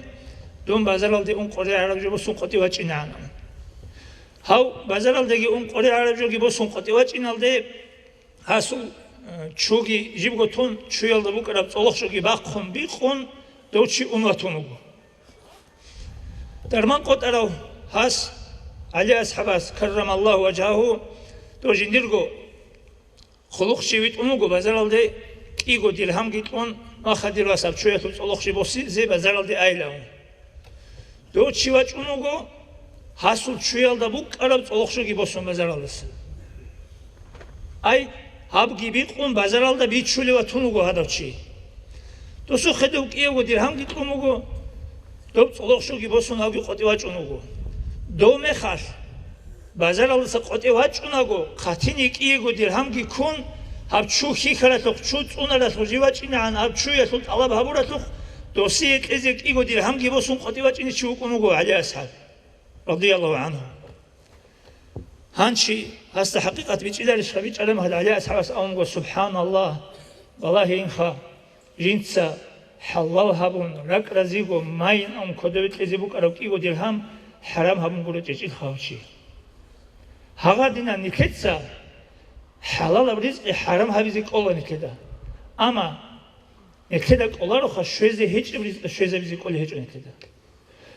дун базаралде ун къваригӀараб жо босун къватӀив вачӀинегӀан. Гьав базаралдеги ун къваригӀараб жоги босун къватӀив вачӀиналде, гьасул, э, чуги жибго тун, чуялда букӀараб цӀолохъ жоги бахъун бикъун, дов чи ун ватун вуго. Дарман къотӀарав гьас, ГӀали асхӀабас, каррамаллагьу важгьагьу, дов жиндирго хъулухъчи витӀун вуго базаралде, кӀиго диргьамги кьун, ма, хадир вас, гьаб чуялъул цӀолохъ жи босизе базаралде айилан. Дов чи вачӀун вуго, гьасул чуялда букӀараб цӀолохъ жоги босун базаралдаса. Ай, гьабги бикъун базаралда бичулев ватун вуго гьадав чи. Досухъе дов кӀиявго диргьамги кьун вуго, доб цӀолохъ жоги босун гьавги къватӀив вачӀун вуго. Дов мехалъ, базаралдаса къватӀив вачӀунаго, хъатине кӀиего диргьамги ккун, гьаб чу хьихьаралъухъ, чу цӀунаралъухъ жив вачӀинегӀан, гьаб чуялъул тӀалаб гьабуралъухъ, досие кьезе кӀиго диргьамги босун къватӀив вачӀине чи вукӀун вуго ГӀали асхӀаб, радияллагьу гӀангьу. Гьанчи гьасда хӀакъикъат бичӀчӀиларищха бичӀчӀараб гьал ГӀали асхӀабас абун буго: «Субханаллагь, балагье инха, жинца хӀалал гьабун, ракӀ разиго майин абун кодобе кьезе букӀараб кӀиго диргьам хӀарам гьабун гуро чӀечӀил хавчи». Гьагъадинан нилъеца хӀалалаб ризкъи хӀарам гьабизе кӀола нилъеда. Амма нилъеда кӀолароха щвезе гьечӀеб ризкъи щвезабизе кӀолей гьечӀо нилъеда.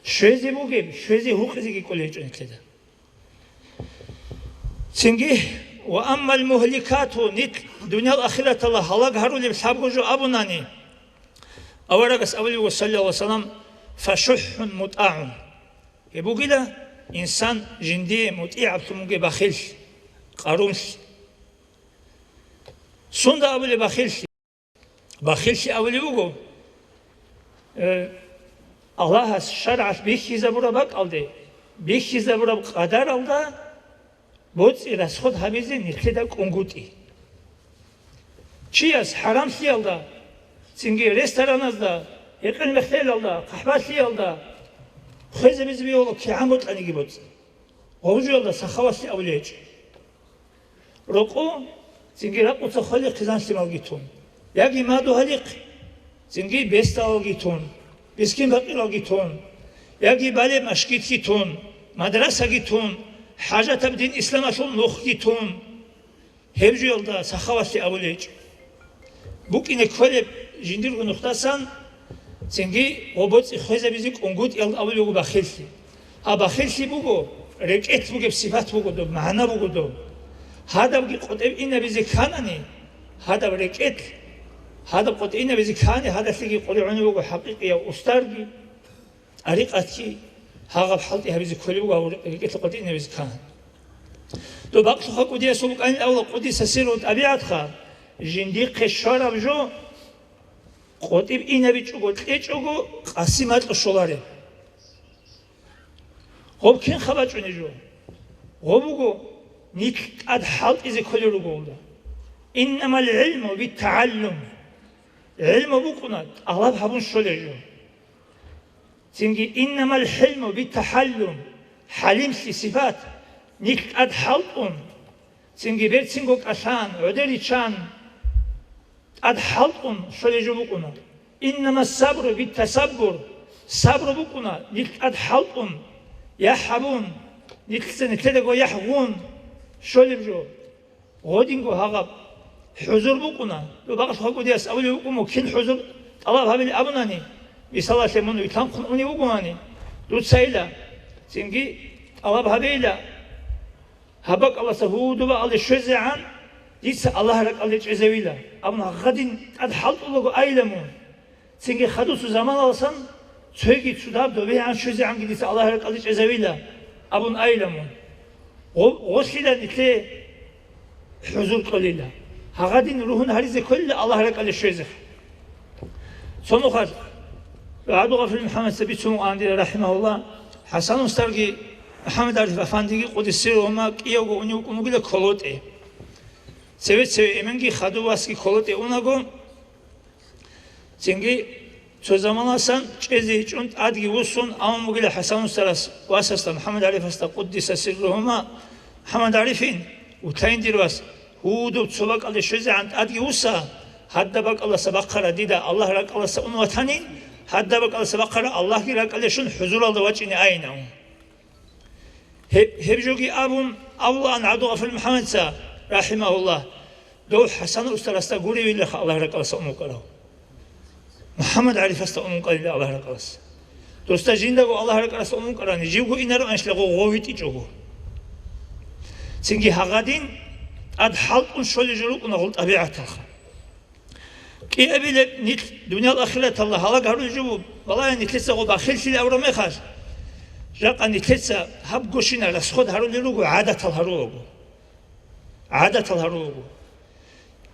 Щвезе бугеб, щвезе гьукъизеги кӀолей гьечӀо нилъеда. Цинги, «Ва аммал мугьликату», нилъ дуниял ахираталда гьалаг гьарулеб лъабго жо абунани, аварагас абулеб буго, саллаллагьу гӀалайгьи вассалам: «ФашухӀун мутӀагӀун». Гьеб бугила инсан жиндие мутӀигӀаблъун бугеб бахиллъи, къарумлъи. Сунда абулеб бахиллъи? Бахиллъи абулеб буго, э, Аллагьас шаргӀалъ бихьизабураб бакӀалде, бихьизабураб къадаралда боцӀи расход гьабизе нилъеда кӀунгутӀи. Чияс хӀарамлъиялда, цинги рестораназда, гьекъел-мехелалда, хъахӀбалъиялда хвезабизе бегьула кигӀан бокьаниги боцӀи. Гъов жоялда сахавалъи абулей гьечӀо. Рокъо цинги ракъуца хвалихъе занлъималги тун, яги мадугьалихъ цинги бесдалалги тун, мискин-пакъиралги тун, яги балеб машгитги тун, мадрасаги тун, хӀажатаб дин-исламалъул нухги тун. Гьеб жоялда сахавалъи абулей гьечӀо. БукӀине кколеб жиндирго нухдасан цинги гъоб боцӀи хвезабизе кӀунгутӀиялда абулеб буго бахиллъи. Гьаб бахиллъи буго, рекӀелъ бугеб сипат буго доб, магӀна буго доб. Гьадабги къотӀеб инабизе кканани, гьадаб рекӀелъ, гьадаб къотӀеб инабизе ккани, гьадалъеги къваригӀунеб буго хӀакъикъияв устарги, тӀарикъатги, гьагъаб хӀалтӀи гьабизе кколеб буго гьав рекӀелъ къотӀеб инабизе ккани. Доб бакълъухъа кӀудиясул букӀанин абула къудиса сирругьу тӀабигӀатха, жиндихъе щвараб жо къотӀиб инабичӀого кьечӀого къаси макьу щолареб. Гъоб кинха бачӀунеб жо? Гъоб буго, нилъ тӀад хӀалтӀизе кколел ругоялда. Иннамал гӀилму бит-тагӀаллум. ГӀилму букӀуна тӀалаб гьабун щолел жо. Цинги, иннамал хӀилму бит-тахӀаллум, хӀалимлъи сипат, нилъ тӀад хӀалтӀун, цинги берцинго кӀалъан, гӀодер риччан тӀад хӀалтӀун щолеб жо букӀуна. Иннамас сабру бит-тасаббур, сабру букӀуна нилъ тӀад хӀалтӀун, яхӀ гьабун, нилъеца нилъедаго яхӀ гъун щолеб жо. Гъодинго гьагъаб хӀузур букӀуна. Доб бакълъухъа кӀудияс абулеб букӀун буго, кин хӀузур тӀалаб гьабилин абунани, мисалалъе, мун витанхъун унев вугони, дуцайила, цинги тӀалаб гьабейила, гьаб бакӀалдаса гьудул бакӀалде щвезегӀан дица Аллагь ракӀалде чӀезавила абун гьадин тӀад хӀалтӀулаго айила мун. Цинги хадусеб заманалдасан цоги цо доб добегӀан щвезегӀанги дица Аллагь ракӀалде чӀезавила абун айила мун. Гъо-, гъолъила нилъее хӀузур кьолила. Гьагъадин ругьун гьаризе кколила Аллагь ракӀалде щвезе. Цо нухалъ ГӀабдулгъафур МухӀаммадица бицун вукӀана дир, рахӀимагьуллагь, ХӀасан устарги МухӀаммад ГӀариф афандиги къуддиса сирругьума кӀиявго унев вукӀун вугила КолотӀе. Цеве-цеве эменги хадув васги КолотӀе унаго, цинги цо заманалдасан чӀезе гьечӀун тӀадги вуссун, амун бугила ХӀасан устарас васасда МухӀаммад ГӀарифасда, къуддиса сирругьума, МухӀаммад ГӀарифин, вутайин дир вас, гьудул цо бакӀалде щвезегӀан тӀадги вусса, гьадаб бакӀалдаса бахъараб дида Аллагь ракӀалдаса ун ватани, гьадаб бакӀалдаса бахъараб Аллагьги ракӀалде щун хӀузуралда вачӀине айин абун. Гьеб-, гьеб жоги абун, абулаан ГӀабдулгъафур МухӀаммадица, рахӀимагьуллагь, дов ХӀасан устарасда гуревилаха Аллагь ракӀалдаса ун вукӀарав. МухӀаммад ГӀарифасда ун вукӀарила Аллагь ракӀалдаса. Досда жиндаго Аллагь ракӀалдаса ун вукӀарани, живго инаро анщила гъов витӀичӀого. Цинги гьагъадин тӀад хӀалтӀун щолел жо рукӀуна гъол тӀабигӀаталха. КӀиабилеб нилъ дуниял ахираталда гьалаг гьарулел жо буго, балагье нилъеца гъо бахиллъи авураб мехалъ, жакъа нилъеца гьаб гощинал расход гьарулел руго гӀадатал гьарулаго. ГӀадатал гьарулаго.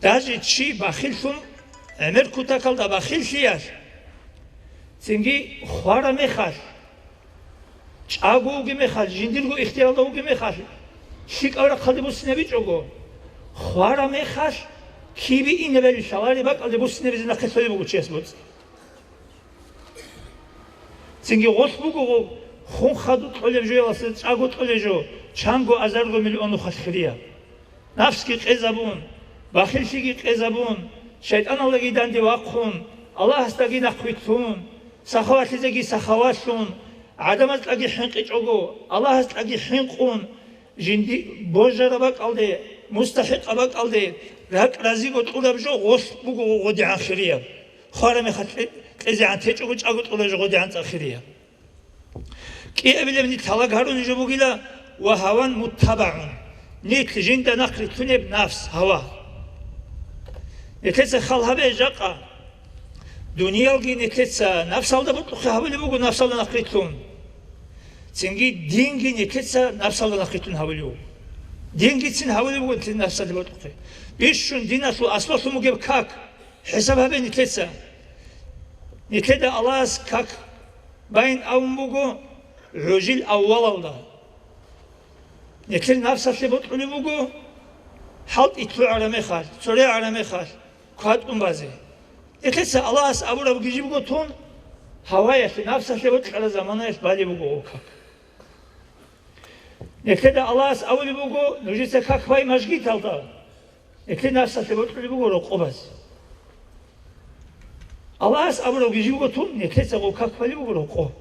Даже чи бахиллъун гӀемер кутакалда бахиллъиялъ, цинги хвараб мехалъ, чӀаго вугеб мехалъ, жиндирго ихтияралда вугеб мехалъ, лъикӀаб рахъалде буссинабичӀого, хвараб мехалъ, кибе инабали лъалареб бакӀалде буссинабизе нахъе лъолеб буго чияс боцӀи. Цинги гъолъ буго гъо, хун хадуб кьолеб жоялдаса чӀаго кьолеб жо, чанго азарго миллион нухалъ хирияб. Нафсги къезабун, бахиллъиги къезабун, шайтӀаналдаги данде вахъун, Аллагьасдаги нахъвилълъун, сахаватлъизеги сахавалъун, гӀадамаздаги хӀинкъичӀого, Аллагьасдаги хӀинкъун, жинди божараб бакӀалде, мустахӀикъаб бакӀалде, ракӀ разиго кьураб жо гъолъ буго гъодигӀан хирияб. Хвараб мехалъ кье-, кьезегӀан течӀого чӀаго кьураб жо гъодигӀан цӀа хирияб. КӀиабилеб нилъ гьалаг гьарулел жо бугила ва гьаван муттабагӀун, нилъ жинда нахърилълъунеб нафс, гьава. Нилъеца хал гьабе жакъа. Дуниялги нилъеца нафсалда бокьухъе гьабулеб буго, нафсалда нахърилълъун. Цинги динги нилъеца нафсалда нахърилълъун гьабулеб буго. Дингицин гьабулеб буго нилъеца нафсалда бокьухъе. Бищун диналъул аслулъун бугеб как. ХӀисаб гьабе нилъеца. Нилъеда Аллагьас как бай абун буго гӀужил аввалалда. Нилъер нафсалъе бокьулеб буго хӀалтӀи лъугӀараб мехалъ, цо регӀараб мехалъ, кватӀун базе. Нилъеца Аллагьас абурабги жибго тун, гьаваялъе, нафсалъе бокьараб заманаялъ балеб буго гъо как. Нилъеда Аллагьас абулеб буго, нужеца как бай мажгиталда. Нилъер нафсалъе бокьулеб буго рокъоб базе. Аллагьас абурабги жибго тун, нилъеца гъо как балеб буго рокъоб.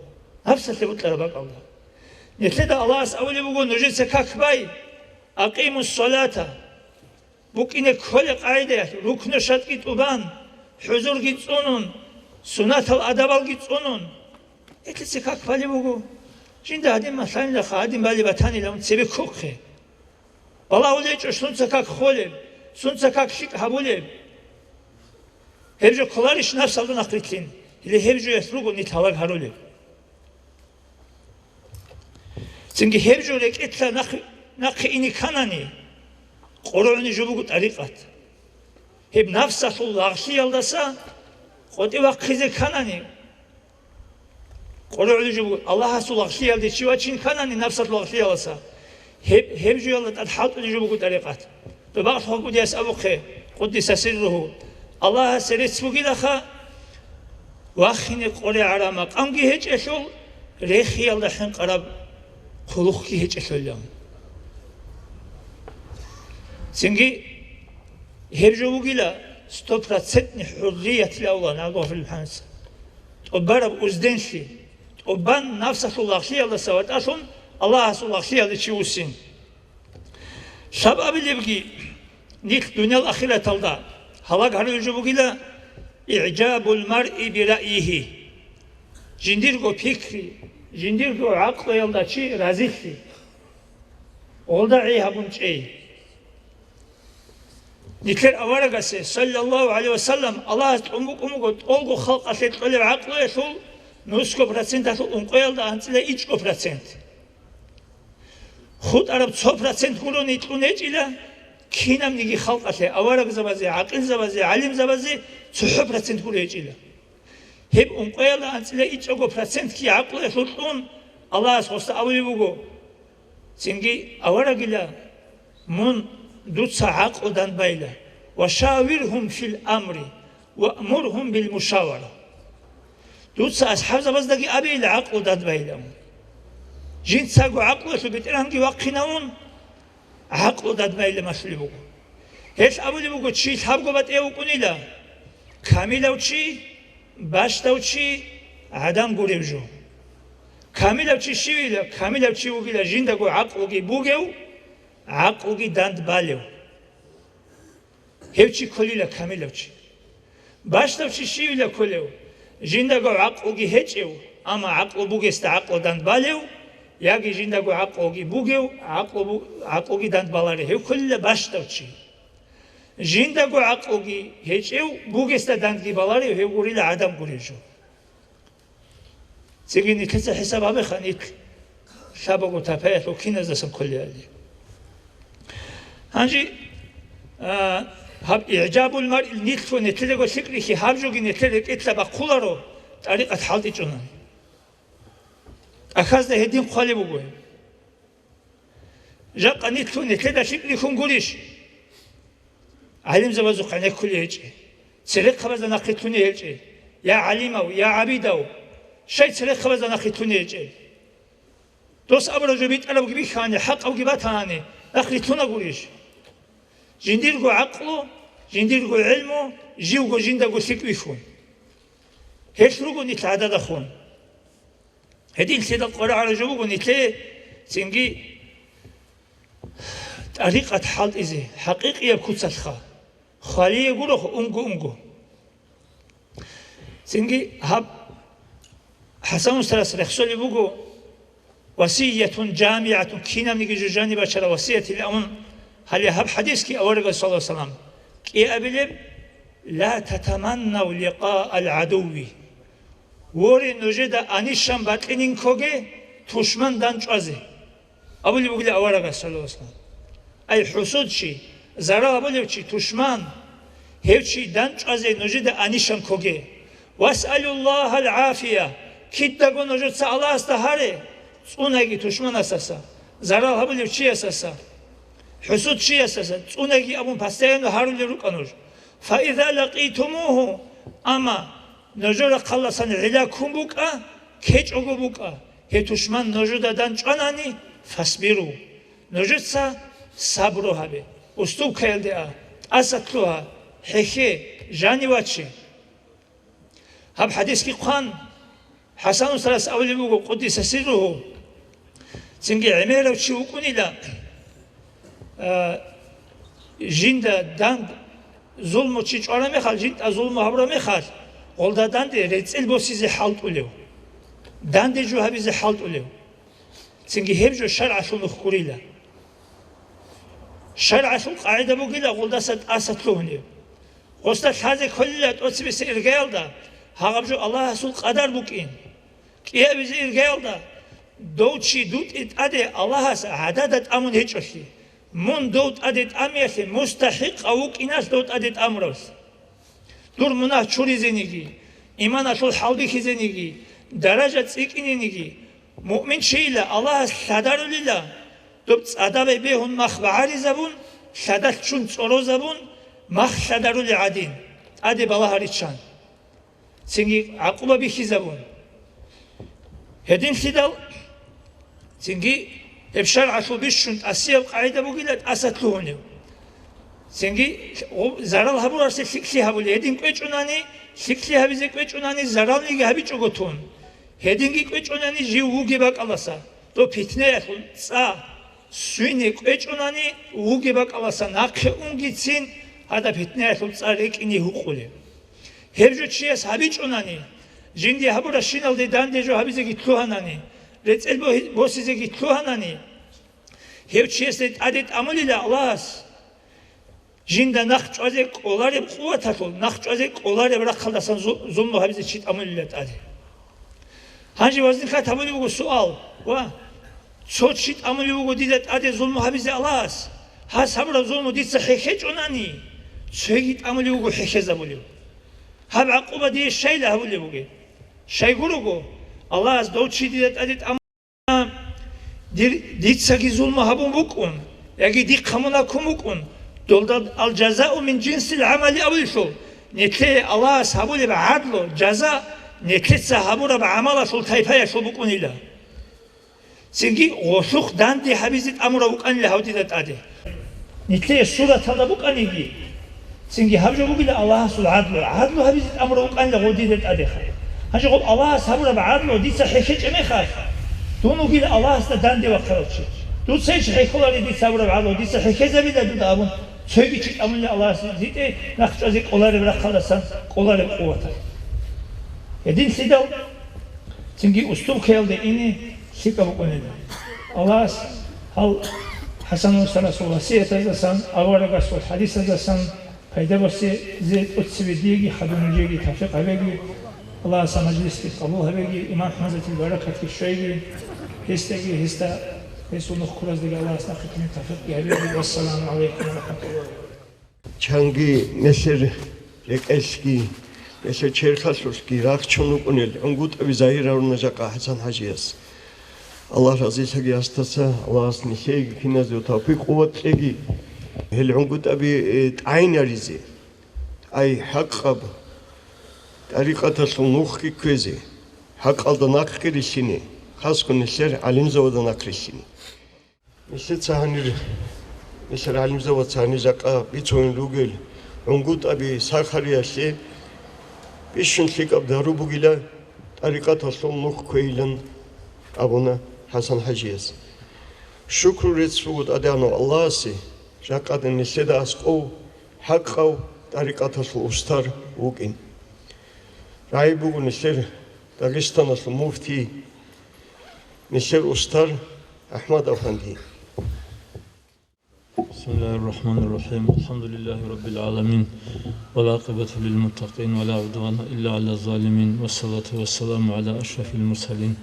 Нафсалъе бокьараб бакӀалда. Нилъеда Аллагьас абулеб буго, нужеца как бай, акъимус салата. БукӀине кколеб къагӀидаялъ, рукну шартӀги тӀубан, хӀузурги цӀунун, суннатал адабалги цӀунун, гьелъица как балеб буго. Жинда гьадин малъанилаха, гьадин балеб батанилан цебе ккухъе. БалагьулечӀо, сунца как холеб, сунца как лъикӀ гьабулеб. Гьеб жо кколарищ напсалда нахърилълъин? Гьеле гьеб жоялъ руго нилъ гьалаг гьарулеб. Цинги гьеб жо рекӀелъа нахъ-, нахъе ине кканани, къорогӀуни жо буго тӀарикъат. Гьеб напсалъул лагълъиялдаса къотӀи вахъизе кканани, къорогӀуни жо буго, Аллагьасул лагълъиялде чи вачин кканани напсалъул лагълъиялдаса, гьеб, гьеб жоялда тӀад хӀалтӀулеб жо буго тӀарикъат. Доба кьугьа кӀудияс абухъе, къуддиса сирругьу, Аллагьасе рецц бугилаха, вахине къоригӀараб макъамги гьечӀелъул, рехиялда хӀинкъараб хъулухъги гьечӀелъулилан. Цинги гьеб жо бугила стопроцентный хӀурриятилан абула, нагагь гъофил хӀанса. ТӀубараб узденлъи, тӀубан напсалъул лагълъиялдаса ватӀалъун Аллагьасул лагълъиялде чи вуссин. Лъабабилебги, нилъ дуниял ахираталда гьалаг гьарулеб жо бугила, игӀжабул маръи бираъйигьи, жиндирго пикри, жиндирго гӀакълуялда чи разилъи, гъолда гӀей гьабун чӀей. Нилъер аварагасе, саллаллагьу гӀалайгьи ва саллам, Аллагьас тӀун букӀун буго тӀолго халкъалъе кьолеб гӀакълуялъул нусго проценталъул ункъоялда анцӀила ичӀго процент. ХутӀараб цо процент гурони кьун гьечӀила, кинабниги халкъалъе, аварагзабазе, гӀакъилзабазе, гӀалимзабазе цохӀо процент гуро гьечӀила. Гьеб ункъоялда анцӀила ичӀого процентги гӀакълуялъул кьун Аллагьас гъосда абулеб буго. Цинги аварагила, мун дуца гӀакълу данбайила, ва шавиргьум фил амри, ва амургьум бил мушавара. Дуца асхӀабзабаздаги абейила гӀакълу данбайилан. Жинцаго гӀакълуялъул бетӀергьанги вахъинавун, гӀакълу данбайилан малъулеб буго. Гьелъ абулеб буго, чи лъабго батӀияв вукӀунила: камилав чи, бащдав чи, гӀадан гурев жо. Камилав чи щивила? Камилав чи вугила жиндаго гӀакълуги бугев, гӀакълуги дандбалев. Гьев чи кколила камилав чи. Бащдав чи щивила кколев? Жиндаго гӀакълуги гьечӀев, амма гӀакълу бугесда гӀакълу дандбалев, яги жиндаго гӀакълуги бугев, гӀакълу бу-, гӀакълуги дандбаларев, гьев кколила бащдав чи. Жиндаго гӀакълуги гьечӀев, бугесда дандги баларев, гьев гурила гӀадан гурев жо. Цинги нилъеца хӀисаб гьабеха, нилъ лъабаго тапаялъул киназдасан кколеали. Гьанже, а, гьаб игӀжабул маръи нилъго нилъедаго лъикӀ рихьи, гьаб жоги нилъер рекӀелъа бахъуларо, тӀарикъат хӀалтӀичӀунани. ТӀахьазда гьедин хъвалеб буго. Жакъа нилъго нилъеда лъикӀ рихьун гурищ? ГӀалимзабазухъ гӀенеккулей гьечӀей, церехъабазда нахъе лъуне гьечӀей, я гӀалимав, я гӀабидав, щай церехъабазда нахъе лъуне гьечӀей? Дос абураб жо битӀарабги бихьани, хӀакъабги батани, нахъе лъуна гурищ? Жиндирго гӀакълу, жиндирго гӀелму, живго жиндаго лъикӀ вихьун. Гьелъ руго нилъ гӀададахун. Гьединлъидал къваригӀараб жо буго нилъее цинги тӀарикъат хӀалтӀизе, хӀакъикъияб куцалъха, хвалие гуро унго-унго. Цинги гьаб ХӀасан устарас рехсолеб буго: «Васиятун жамигӀатун», кинабниги жо жаниб бачараб васиятилан. Гьале гьаб хӀадисги аварагас, саллаллагьу гӀалайгьи ва саллам, кӀиабилеб: «Ла татаманнав ликъаал гӀадуви». Воре, нужеда анищан бакьинин ккоге тушман дандчӀвазе, абулеб бугила аварагас, саллаллагьу гӀалайгьи ва саллам. Ай хӀусудчи, зарал гьабулев чи, тушман, гьев чи дандчӀвазе нужеда анищан ккоге. «Васалуллагьал гӀафия», кидаго нужеца Аллагьасда гьаре, цӀунаги тушманасаса, зарал гьабулев чиясаса, хӀусудчиясаса цӀунаги абун постоянно гьарулел рукӀа нуж. «Фаиза лакъитумугьу», амма нужер рахъалдасан гӀила ккун букӀа, ккечӀого букӀа, гьев тушман нужеда дандчӀванани, «фасбиру», нужеца сабру гьабе, уступкаялде а, тӀаса лъугьа, хӀехье, жанив ваче. Гьаб хӀадисги хъван, ХӀасан устарас абулеб буго, къуддиса сирругьу, цинги гӀемерав чи вукӀунила, а, Жинда данде зулму чи чӀвараб мехалъ, жинда зулму гьабураб мехалъ, гъолда данде рецӀел босизе хӀалтӀулев, данде жо гьабизе хӀалтӀулев. Цинги гьеб жо шаргӀалъул нух гурила. ШаргӀалъул къагӀида бугила гъолдаса тӀаса лъугьунеб. Гъосда лъазе кколила тӀоцебесеб иргаялда гьагъаб жо Аллагьасул къадар букӀин. КӀиабизе иргаялда дов чи дутӀи тӀаде Аллагьас гӀадада тӀамун гьечӀолъи, мун дов тӀаде тӀамиялъе мустахӀикъав вукӀиналъ дов тӀаде тӀамурав. Дур мунагь чуризениги, иманалъул хӀалбихьизениги, даража цӀикӀкӀинениги, муъмин чийила Аллагьас лъадарулила, доб цӀадабе бегьун мах багӀаризабун, лъадалъ ччун цӀорозабун, мах лъадарули гӀадин, тӀаде балагьариччан. Цинги гӀакъуба бихьизабун. Гьединлъидал цинги гьеб шаргӀалъул бищун тӀасияб къагӀида бугила тӀаса лъугьунев. Цинги гъу-, зарал гьабуралъе лъикӀлъи гьабулеб. Гьедин кӀвечӀунани, лъикӀлъи гьабизе кӀвечӀунани, заралниги гьабичӀого тун. Гьединги кӀвечӀунани жив вугеб бакӀалдаса, доб питнаялъул цӀа свине кӀвечӀунани, вугеб бакӀалдаса нахъе унгицин гьадаб питнаялъул цӀа рекӀине гьукъулеб. Гьеб жо чияс гьабичӀунани, жинде гьабуращиналде данде жо гьабизеги лъугьанани, рецӀел бо-, босизеги лъугьанани, гьев чиясде тӀаде тӀамулила Аллагьас, жинда нахъ чӀвазе кӀолареб къуваталъул, нахъ чӀвазе кӀолареб рахъалдасан зу-, зулму гьабизе чи тӀамулила тӀаде. Гьанже вазнихъат гьабулеб буго суал: «Ва, цо чи тӀамулев вуго дида тӀаде зулму гьабизе Аллагьас, гьас гьабураб зулму дица хӀехьечӀунани, цоги тӀамулев вуго хӀехьезабулев. Гьаб гӀакъуба дие щайила гьабулеб бугеб? Щайгурого, Аллагьас дов чи дида тӀаде тӀамуна, дир, дицаги зулму гьабун букӀун, яги дихъа мунагь ккун букӀун, долда ал-жазау мин жинсил гӀамали абулелъул, нилъее Аллагьас гьабулеб гӀадлу, жаза, нилъеца гьабураб гӀамалалъул тайпаялъул букӀунила». Цинги гъолъухъ данде гьабизе тӀамурав вукӀанила гьав дида тӀаде. Нилъее сураталда букӀаниги, цинги гьаб жо бугила Аллагьасул гӀадлу, гӀадлу гьабизе тӀамурав вукӀанила гъов дида тӀадеха. Гьанже гъоб Аллагьас гьабураб гӀадлу дица хӀехьечӀеб мехалъ, дун вугила Аллагьасда данде вахъарав чи. Дуцайищ хӀехьоларин дица гьабураб гӀадлу, дица хӀехьезабила дуда абун, цоги чи тӀамулила Аллагьас житӀе нахъ чӀвазе кӀолареб рахъалдасан кӀолареб къуваталъ. Гьединлъидал цинги устуркаялде ине лъикӀаб букӀунила. Аллагьас гьал ХӀасан устарасул васиятаздасан, аварагасул хӀадисаздасан пайда босизе тӀоцебе диеги хадуб нужееги тавфикъ гьабеги, Аллагьас гьаб мажлисги къабул гьабеги, имам ХӀамзатил баракатги щвейги, гьесдаги, гьесда, гьесул нух ккураздаги Аллагьас нахъе кинаб тавфикъги гьабеги. Вассаламу гӀалайкум ва рахӀматуллагьи ва баракатугьу. Чанги нилъер рекӀелъги, нилъер черхалъулъги рахчун рукӀунел ГӀунгутӀаби загьир гьаруна жакъа ХӀасан-хӀажияс. Аллагь разилъаги гьасдаса, Аллагьас нилъееги киназего тавфикъ-къуват кьеги. Гьел ГӀунгутӀаби, э, тӀагӀинаризе, ай, хӀакъаб тӀарикъаталъул нухги кквезе, хӀакъалда нахъги рилълъине, хасго нилъер гӀалимзавада нахъ рилълъине. Нилъеца гьанир, нилъер гӀалимзаваца гьанир жакъа бицунел ругел ГӀунгутӀаби сахариялъе бищун лъикӀаб дару бугила тӀарикъаталъул нух кквейилан абуна ХӀасан-хӀажияс. Шукру рецц буго ТӀадегӀанав Аллагьасе, жакъа нилъеда аскӀов хӀакъав тӀарикъаталъул устар вукӀин. РагӀи буго нилъер Дагъистаналъул муфтий, нилъер устар АхӀмад-афанди. بسم الله الرحمن الرحيم. الحمد لله رب العالمين. والعاقبة للمتقين ولا عدوان إلا على الظالمين. والصلاة والسلام على أشرف المرسلين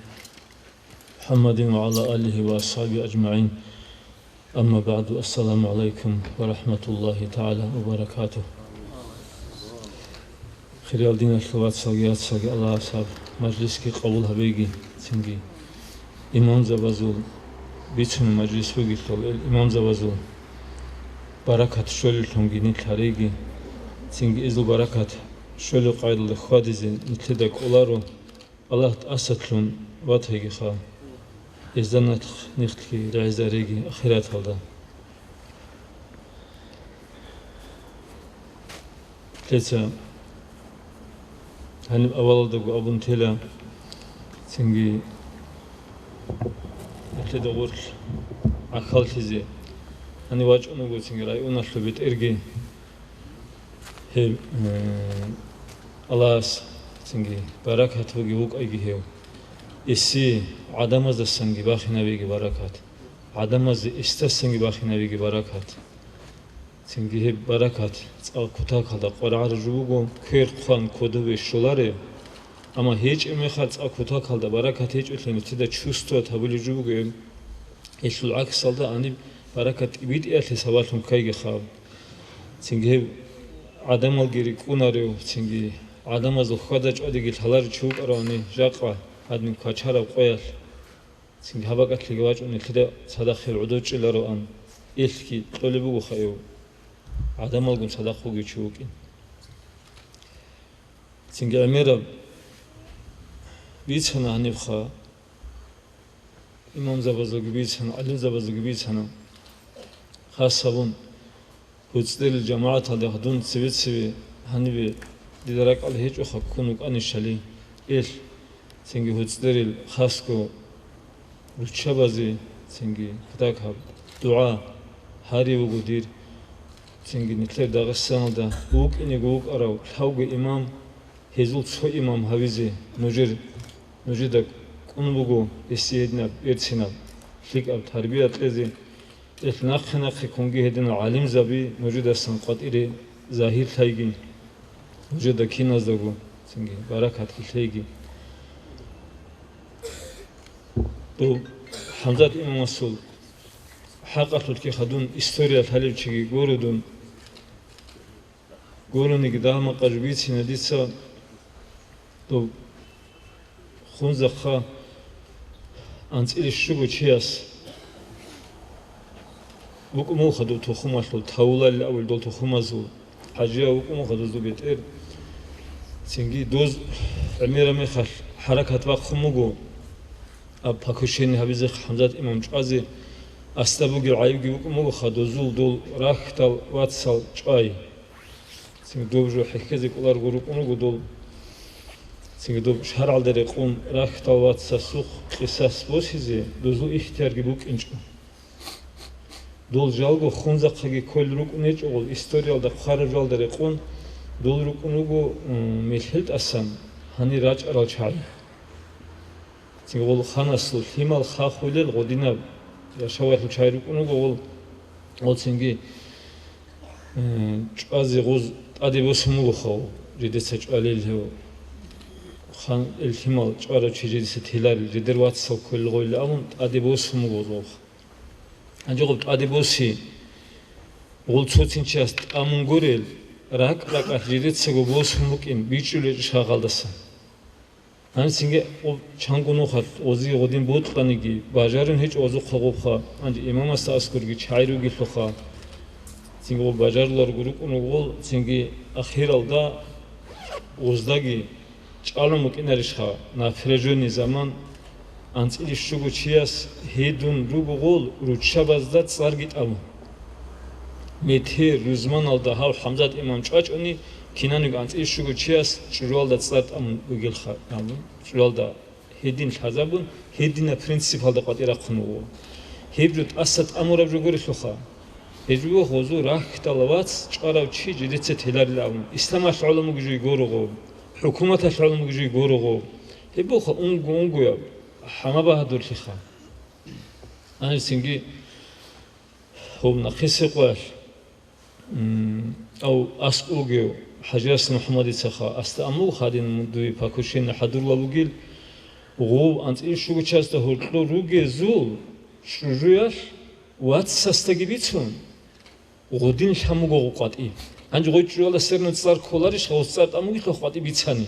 محمد وعلى آله وأصحابه أجمعين. أما بعد. السلام عليكم ورحمة الله تعالى وبركاته. Хириял диналъул вацалги яцалги, Аллагьас гьаб мажлисги къабул гьабеги, цинги имамзабазул бицунеб мажлис бугелъул, ил имамзабазул баракат щолеллъунги нилъ гьареги, цинги изул баракат щолеб къайдалда хьвадизе нилъеда кӀоларо. Аллагь тӀасалъун ватайгиха, гьезда нахъ нихъги рагӀизареги ахираталда. Лъеца гьаниб авалалдаго абун тела, цинги лъеда гъорлъ гӀахьаллъизе Гьанив вачӀун вуго цинги районалъул бетӀерги. Гьеб, э, Аллагьас цинги баракат буги вукӀайги гьев. Эсие гӀадамаздасанги бахинавеги баракат. ГӀадамазде эсдасанги бахинавеги баракат. Цинги гьеб баракат цӀакъ кутакалда къваригӀараб жо буго, квер хъван кодобе щолареб. Амма гьечӀеб мехалъ цӀакъ кутакалда баракат гьечӀолъи нилъеда чувствовать гьабулеб жо буго гьеб. Гьелъул гӀаксалда гьаниб баракат тӀибитӀиялъе сабаблъун ккайги хаб. Цинги гьеб гӀадамалги рикӀкӀунарев, цинги гӀадамазул хьвада-чӀвадиги лъаларев чи вукӀаравани жакъа гьадин квачараб къоялъ. Цинги гьаб бакӀалъиги вачӀун нилъеда цадахъ гӀодов чӀелароан, элъги кьолеб бугоха гьев, гӀадамалгун цадахъ вугев чи вукӀин. Цинги гӀемераб бицана гьанибха, имамзабазулги бицана, гӀалимзабазулги бицана, хас гьабун, ГьуцӀдерил жамагӀаталда дун цеве-цеве гьанибе дида ракӀалда гьечӀоха ккун вукӀанищали, элъ, цинги гьуцӀдерил хасго руччабазе, цинги кутакаб дугӀа гьарив вуго дир, цинги нилъер Дагъистаналда вукӀинего вукӀарав лъабго имам, гьезул цо имам гьавизе нужер, нужеда кӀун буго гьесие гьединаб берцинаб, лъикӀаб тарбия кьезе. Элъ нахъе-нахъе кунги гьединал гӀалимзаби нужедасан къватӀире загьирлъайги, нужеда киназдаго цинги баракатги лъейги. Дов ХӀамзат имамасул хӀакъалъулъги хадун история лъалев чиги гуро дун. Гурониги дагьмакъа жо бицина дица, дов Хунзахъа анцӀила щуго чияс вукӀун вуха дов тухумалъул, Тавулал абулел дол тухумазул хӀажияв вукӀун вуха дозул бетӀер. Цинги доз гӀемераб мехалъ хӀаракат бахъун буго, аб покушение гьабизе ХӀамзат имам чӀвазе, асда бугеб гӀайибги букӀун бугоха дозул дол рахьдал вацал чӀвай. Цинги доб жо хӀехьезе кӀоларого рукӀун руго дол. Цинги доб шаргӀалда рекъон рахьдал вацасухъ къисас босизе дозул ихтиярги букӀинчӀо. Дол жалго Хунзахъаги кколел рукӀун гьечӀо гъол, историялда хъвараб жалда рекъон дол рукӀун руго, м, мелъел тӀасан гьанир рачӀарал чагӀи. Цинги гъол ханасул лъимал хахулел гъодинаб яшавалъул чагӀи рукӀун руго гъол, гъол цинги, э, чӀвазе гъоз тӀаде босун буго хав, жидеца чӀвалел гьев. Хан ил лъимал чӀварав чи жидеца теларел, жидер вацал кколел гъойилан абун тӀаде босун буго гъоз. Гьанже гъоб тӀаде боси, гъол цоцин чияс тӀамун гурел, ракӀ-ракӀалъ жидецаго босун букӀин бичӀчӀулел шагъалдаса. Гьанже цинги гъоб чанго нухалъ гъозие гъодин бокьаниги, бажарун гьечӀо гъозухъа гъобха, гьанже имамасда аскӀорги чагӀи ругелъулха. Цинги гъоб бажаруларго рукӀун руго гъол, цинги ахиралда гъоздаги чӀалун букӀинарищха, напряжённый заман, анцӀила щуго чияс гьедун руго гъол руччабазда цӀарги тӀамун. Метер рузманалда гьав ХӀамзат имам чӀвачӀони, кинаниго анцӀила щуго чияс чӀужуялда цӀар тӀамун бугелха, абун, чӀужуялда гьедин лъазабун, гьединаб принципалда къватӀир рахъун вуго. Гьеб жо тӀаса тӀамураб жо гурелъулха. Гьеб жо гъозул рахьдал вац чӀварав чи жидеца теларил абун, исламалъ гӀоло мугижуй гурого, хӀукуматалъ гӀоло мугижуй гурого. Гьеб буха унго-унгояб хӀама багьадурлъиха. Гьанже цинги гьоб нахъисеб къоялъ, м, ав аскӀов вугев ХӀажияс МухӀаммадицаха, асда амуг гьадин дуе покушение хӀадурла бугил, гъов анцӀила щуго чиясда гьоркьор ругезул чӀужуялъ вацасдаги бицун, гъодин лъан буго гъо къватӀи. Гьанже гъой чӀужуялда серна цӀар кколарищ, гъос цӀар тӀамугилъа къватӀи бицани.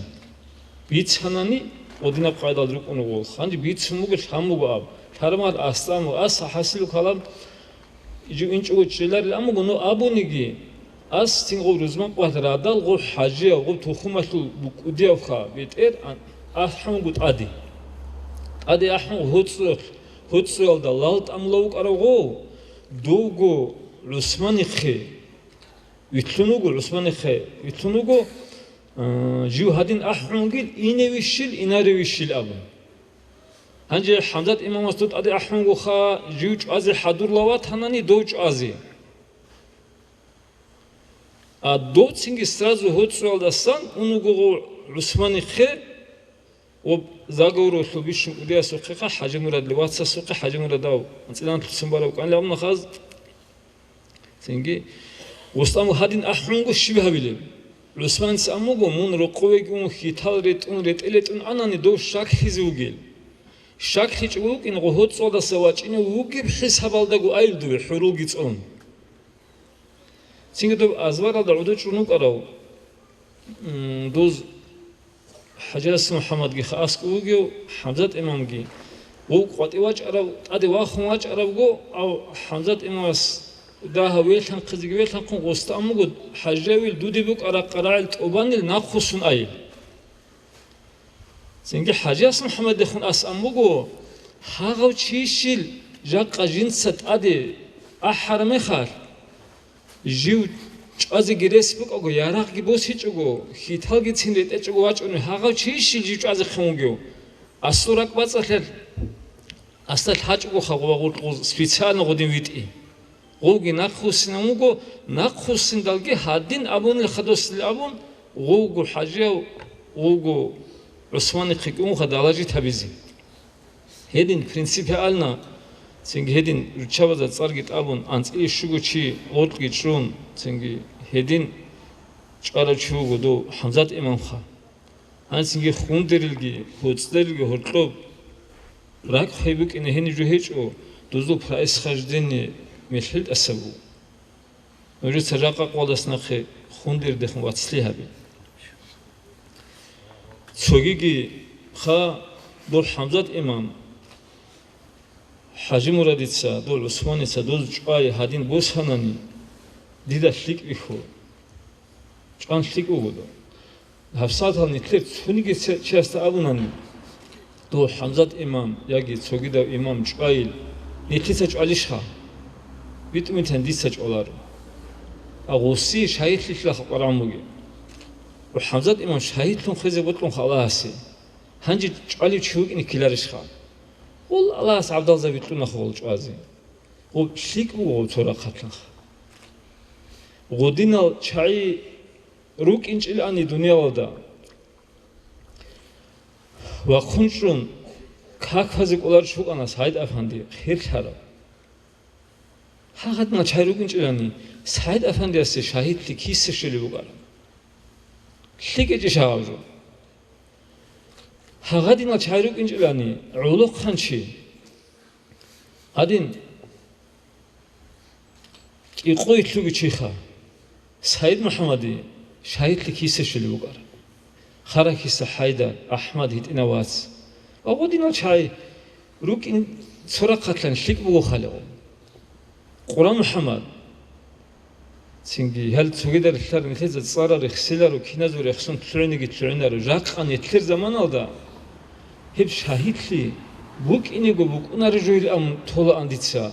Бицанани, гъодинаб къайдал рукӀун гъолх. Гьанже бицун буго, лъан буго аб. Лъарамал асда амуг, ас хӀасилу калам, Жив инчӀого чӀеларил амуго, ну абуниги, ас цин гъов рузман къват радал гъов хӀажияв, гъов тухумалъул букӀудиявха бетӀер ан-, ахӀун вуго тӀаде. ТӀаде ахӀун гъоцӀуялъ, гъоцӀуялда лал тӀамула вукӀарав гъов, довго ГӀусманихъе вилълъун вуго, ГӀусманихъе вилълъун вуго, а, жив гьадин ахӀунгил, иневищил, инаревищил абун. Гьанже ХӀамзат имамас дов тӀаде ахӀунгоха, жив чӀвазе хӀадурла ватанани дов чӀвазе. А дов цинги сразу гьоцӀоялдасан ун вуго ГӀусманихъе ва заговоралъул бищун кӀудиясухъеха ХӀажимурадли вацасухъе ХӀажимурадав анцӀилан лъуцун барав кӀанилан абуна хаз. Цинги, устаму гьадин ахӀунго щиб гьабилеб? ГӀусманица амуго, мун рокъовеги ун хьитал ретӀун, ретӀел ретӀун анани дов щаклъизе вугел. ЩаклъичӀого вукӀин гъогьоцӀолдаса вачӀине вугеб хӀисабалдаго айил дуве хӀурулги цӀун. Цинги доб азваралда гӀодов чӀун вукӀарав, м, дуз ХӀажияс МухӀаммадги ха аскӀов вугев, ХӀамзат имамги, вов къватӀив вачӀарав, тӀаде вахун вачӀаравго, ав ХӀамзат имамас дагьав велъанхъизеги велъанхъун гъоста амуго, ХӀажиявил дуде букӀараб къарагӀил тӀубанил нахъвуссун айил. Цинги ХӀажияс МухӀаммадихун ас ам буго, гьагъав чийищил жакъа жинца тӀаде ахӀараб мехалъ, жив чӀвазеги рес букӀаго, ярагъги босичӀого, хьиталги цин ретӀечӀого вачӀунев гьагъав чийищил жив чӀвазехъин вугев? Аслу ракӀбацӀалъал асда лъачӀого хагъуба гъуркьуз специально гъудин витӀи. Гъовги нахъвуссинан вуго, нахъвуссиндалги гьадин абунил хадосил абун, гъовго ХӀажияв, гъовго ГӀусманихъе кӀунха далажит гьабизе. Гьедин принципиально, цинги гьедин руччабазда цӀарги тӀабун, анцӀила щуго чи гъоркьги чӀун, цинги гьедин чӀварав чи вуго дов ХӀамзат имамха. Гьанцинги хундерилги, гьоцӀдерилги гьоркьоб ракӀ хвей букӀине гьениб жо гьечӀо, дузул происхождение мехӀил тӀасабу. Нужеца жакъа къвалдас нахъе хундердехун вацлъи гьабе. Цогиги ха дов ХӀамзат имам, ХӀажимурадица, дов ГӀусманица, дов чӀвай гьадин босанани, дида лъикӀ бихьула. ЧӀван лъикӀ вуго дов. ГьабсагӀатал нилъер цониги це-, чиясда абунани, дов ХӀамзат имам яги цогидав имам чӀвайил, нилъеца чӀвалищха? БитӀумитан дица чӀваларо. А гъуси шагьидлъилъа къварагӀун бугеб. Ва ХӀамзат имам шагьидлъун хвезе бокьун халаси. Гьанже чӀвалев чи вукӀине ккеларищха? Гъул Аллагьас гӀабдалзаби кьуна хъугъул чӀвазе. Гъуб лъикӀ буго гъуб цо рахъатлъанха. Гъудинал чагӀи рукӀинчӀилани дуниялалда. Вахъун чӀун, каквазе кӀолар чукъана СагӀид-афанди, херлъараб. Гьагъадинал чагӀи рукӀинчӀилани, СагӀид-афандиясе шагьидлъи киса щолеб букӀараб? ЛъикӀечӀищ гьаб жо? Гьагъадинал чагӀи рукӀинчӀилани, гӀолохъанчи гьадин кӀикъой лъугьи чиха, СагӀид-МухӀаммади шагьидлъи киса щолеб букӀараб? Харахьиса ХӀайдар, АхӀмад гьитӀинав вац. Ва гъудинал чагӀи рукӀин цо рахъатлъан лъикӀ буго халигъун. Къура МухӀаммад. Цинги гьал цогидар лъар нилъеца цӀарал рехсиларо, киназул рехсун лъугӀиниги лъугӀинаро. Жакъа нилъер заманалда гьеб шагьидлъи букӀинего букӀунаро жойилан толаан дица.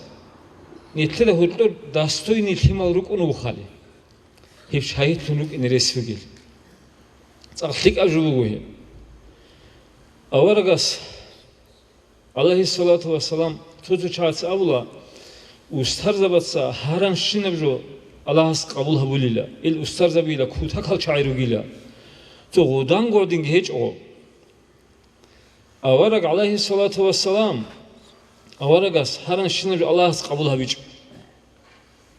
Нилъеда гьоркьор достойный лъимал рукӀун вухали. Гьеб шагьидлъун рукӀине рес бугел. ЦӀакъ лъикӀаб жо буго гьеб. Аварагас, гӀалайгьиссалату вассалам, цо-цо чагӀаца абула, устарзабаца гьаранщинаб жо Аллагьас къабул гьабулила, ил устарзабила кутакал чагӀи ругила. Цо гъудан гъодинги гьечӀо. Авараг, гӀалайгьиссалату вассалам, аварагас гьаранщинаб жо Аллагьас къабул гьабичӀо.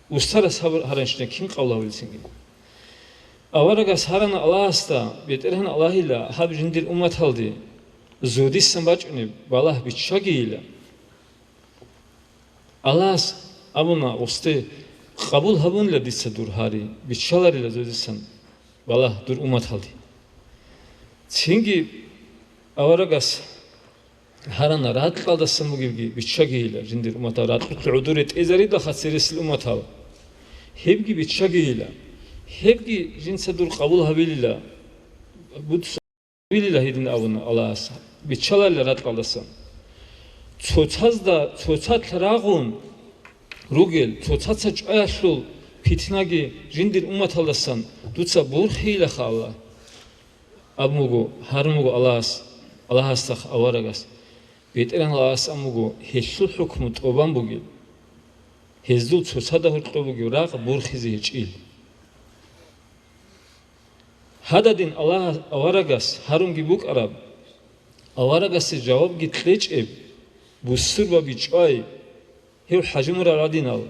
Устарас гьаб-, гьаранщина кин къабул гьабилцинги. Аварагас гьарана Аллагьасда, БетӀергьан Аллагьила, гьаб жиндир умматалде зодисан бачӀунеб балагь биччагийила. Аллагьас абуна гъусде: «Къабул гьабунила дица дур гьари, биччаларила зодисан балагь дур умматалде». Цинги аварагас гьарана, ракьалдасан бугебги биччагийила, жиндир умматал ракьулъ гӀодоре тӀезаридалха цересел умматал. Гьебги биччагийила, гьебги жинца дур къабул гьабилила, буцӀцӀ-, гьабилила гьедин абуна Аллагьас, биччаларила ракьалдасан. Цоцазда, цоцалъ рагъун ругел, цоцаца чӀваялъул питнаги жиндир умматалдасан дуца борхейилаха Аллагь. Абун буго, гьарун буго Аллагьас, Аллагьасдахъ аварагас. БетӀергьан Аллагьас абун буго, гьелъул хӀукму тӀубан бугеб. Гьездул цоцазда гьоркьоб бугеб рагъ борхизе гьечӀил. Гьададин Аллагь аварагас гьарунги букӀараб, аварагасе жавабги кьечӀеб, бусурбаби чӀвай, гьев хӀажумурал гӀадинал,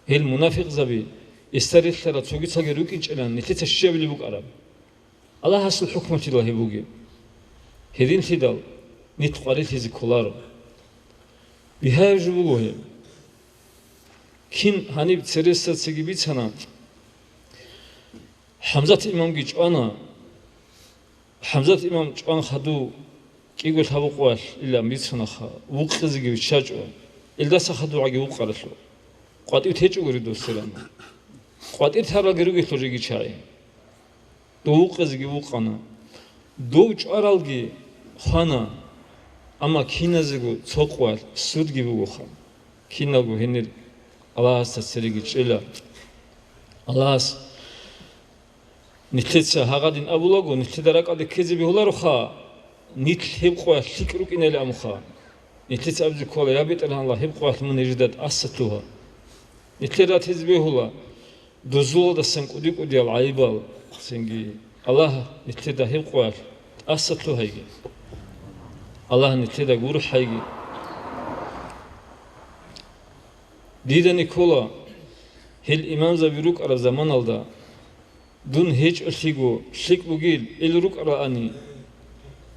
гьел мунафикъзаби, эсда релълъарал цогицаги рукӀинчӀилан нилъеца щибабилеб букӀараб? Аллагьасул хӀукмулъидал гьеб бугеб. Гьединлъидал нилъ къварилъизе кколаро. Бигьаяб жо буго гьеб. Кин гьаниб цересда цеги бицана, ХӀамзат имамги чӀвана. ХӀамзат имам чӀван хадув кӀиго лъабукъоялъ илан бицунаха, вукъизеги виччачӀо, илдаса хадугӀаги вукъаралъур. КъватӀив течӀогури досеран. КъватӀир таралги ругелъул жеги чагӀи. Дов вукъизеги вукъана. Дов чӀваралги хвана, амма киназего цо къоялъ судги бугоха. Киналго гьенир Аллагьасда цереги чӀела. Аллагьас нилъеца гьагъадин абулаго, нилъеда ракӀалде ккезе бегьулароха, нилъ гьеб къоялъ лъикӀ рукӀинали амуха. Нилъеца абизе ккола: «Я БетӀергьан Аллагь, гьеб къоялъ мун гьежидат тӀаса лъугьа». Нилъер ратизе бегьула дузулалдасан кӀуди-кӀудиял гӀайибал, цинги Аллагь нилъеда гьеб къоялъ тӀаса лъугьайги. Аллагь нилъеда гурхӀайги. Дидани ккола, гьел имамзаби рукӀараб заманалда, дун гьечӀолъиго лъикӀ бугил, ил рукӀараани,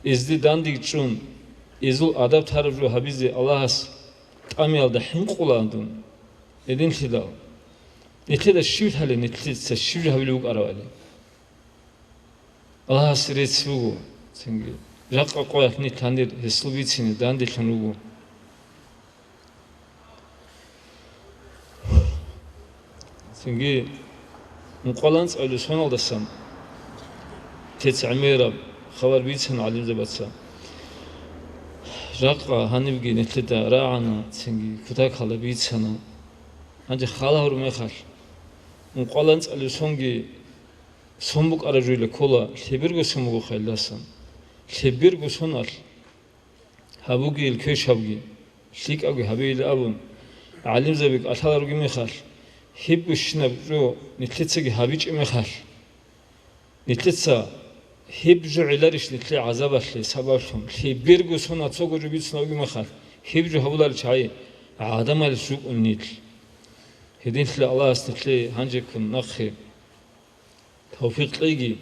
изде дандечӀун, изул адаб тараб жо гьабизе Аллагьас тӀамиялда хӀинкъулаан дун. Гьединлъидал, нилъеда щиб лъалеб, нилъеца щиб жо гьабилеб букӀаравали? Аллагьасе рецц буго, цинги, жакъа къоялъ нилъ гьанир гьесул бицине данделъун руго. Цинги ункъвал анцӀабилеб соналдасан тец гӀемераб хабар бицана гӀалимзабаца. Жакъа гьанибги нилъеда рагӀана, цинги кутакалда бицана. Гьанже хал гьарун мехалъ, ункъвал анцӀабилеб сонги сон букӀараб жойила ккола, лъеберго сон бугоха илдасан. Лъеберго соналъ гьабугейил квешабги, лъикӀабги гьабейилан абун, гӀалимзаби кӀалъалел ругеб мехалъ, гьеб бищунаб жо нилъецаги гьабичӀеб мехалъ, нилъеца гьеб жо гӀеларищ нилъее гӀазабалъе сабаблъун? Лъеберго сон цого жо бицунеб бугеб мехалъ, гьеб жо гьабуларел чагӀи гӀадамалилъ рукӀун нилъ. Гьединлъидал Аллагьас нилъее гьанжеккун нахъе тавфикъ кьеги.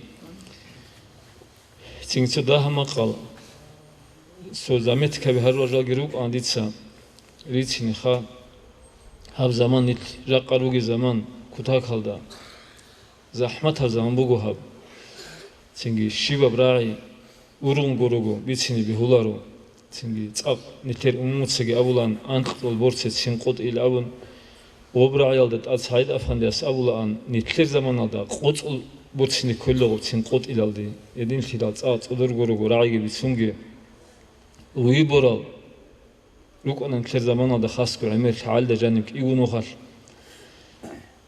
Цинги цо дагьа-макъал, цо заметкаби гьарурал жалги рукӀана дица рицинеха. Гьаб заман нилъ жакъа ругеб заман, кутакалда захӀматаб заман буго гьаб. Цинги щибаб рагӀи ургъунго руго, бицине бегьуларо. Цинги цӀакъ нилъер умумуцаги абулаан, анкьго борци цин къотӀила абун, гъоб рагӀиялда тӀад СагӀид-афандияс абулаан, нилъер заманалда къоцӀол борцине кколелъул цин къотӀилалде, гьединлъидал цӀакъ цӀодорго руго рагӀиги бицунги. Выборал рукӀана нилъер заманалда хасго гӀемер лъагӀалда жаниб кӀиго нухалъ.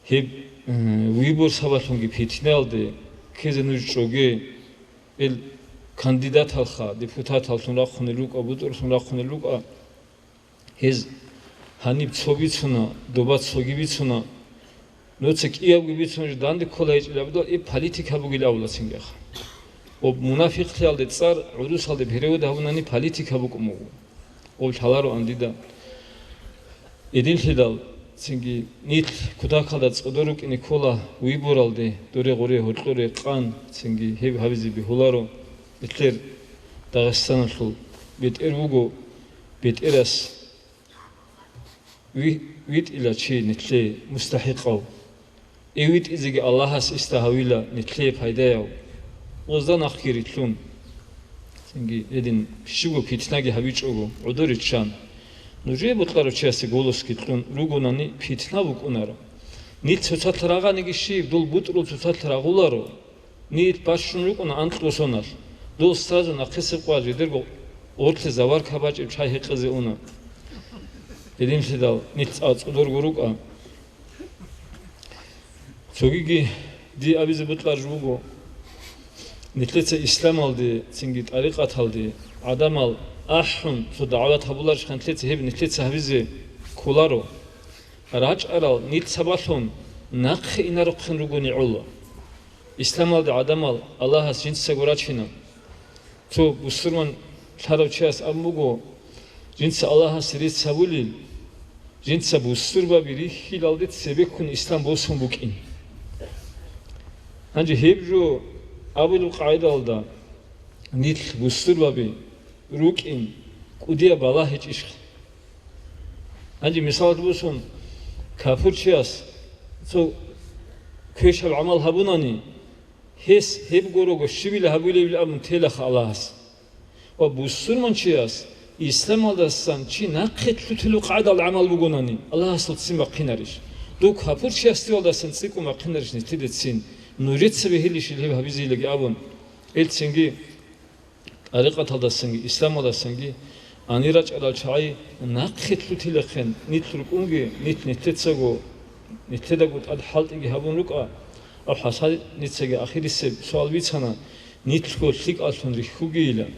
Гьеб, э, выбор сабаблъунги питнаялде ккезе нуж чӀоге, ил кандидаталха, депутаталлъун рахъунел рукӀа, бутӀруллъун рахъунел рукӀа, гьез гьаниб цо бицуна, доба цоги бицуна, нуца кӀиябги бицун, жо данде ккола гьечӀил абидал, иб политика бугил авлацинги аха. Об мунафикълъиялде цӀар гӀурусалде перевод гьабунани политика букӀун буго. Об лъалароан дида. Гьединлъидал, цинги нилъ кутакалда цӀодор рукӀине ккола выборалде, доре-гъоре, гьоркьоре, къан, цинги гьеб гьабизе бегьуларо. Нилъер Дагъистаналъул бетӀер вуго, бетӀерас ви-, витӀила чи нилъее мустахӀикъав. И витӀизеги Аллагьас иста гьавила нилъее пайдаяв, гъозда нахъги рилълъун. Цинги гьедин щибго питнаги гьабичӀого, гӀодор риччан. Нужее бокьарав чиясе голосги кьун ругонани, питна букӀунаро. Нилъ цоцалъ рагъаниги щиб, дол бутӀрул цоцалъ рагъуларо. Нилъ бащун рукӀуна анкьго соналъ. Дол сразу нахъисеб къвар жидерго гъорлъе заварка бачӀеб чай гьекъезе уна. Гьединлъидал нилъ цӀа-, цӀодорго рукӀа. Цогиги дие абизе бокьараб жо буго, нилъеца исламалде, цинги тӀарикъаталде гӀадамал ахӀун, цо дагӀват гьабуларищха нилъеца, гьеб нилъеца гьабизе кколаро. РачӀарал нилъ сабаблъун нахъе инарухъин ругони гӀоло. Исламалда гӀадамал Аллагьас жинцаго рачина. Цо бусурман лъарав чияс абун буго, жинца Аллагьасе рецц гьабулел, жинца бусурбаби рихьилалде цебеккун ислам босун букӀин. Гьанже гьеб жо абулеб къагӀидалда, нилъ бусурбаби рукӀин кӀудияб балагь гьечӀищха? Гьанже мисалалъ босун, капурчияс цо квешаб гӀамал гьабунани, гьес гьеб гурого щибила гьабулебилан абун телаха Аллагьас. Ва бусурманчияс исламалдасан чи нахъе лъутулев къагӀидал гӀамал бугонани, Аллагьасул ццин бахъинарищ? Дов капурчиясдивалдасан цӀикӀкӀун бахъинарищ нилъеда ццин? Нужеца бегьилищил гьеб гьабизейилаги абун, гьелцинги тӀарикъаталдасанги, исламалдасанги гьанир рачӀарал чагӀи нахъе лъутилахъен, нилъ рукӀунги, нилъ нилъецаго, нилъедаго тӀад хӀалтӀиги гьабун рукӀа, аб хӀасаницаги ахирисеб суал бицана, нилъго лъикӀаллъун рихьугейилан.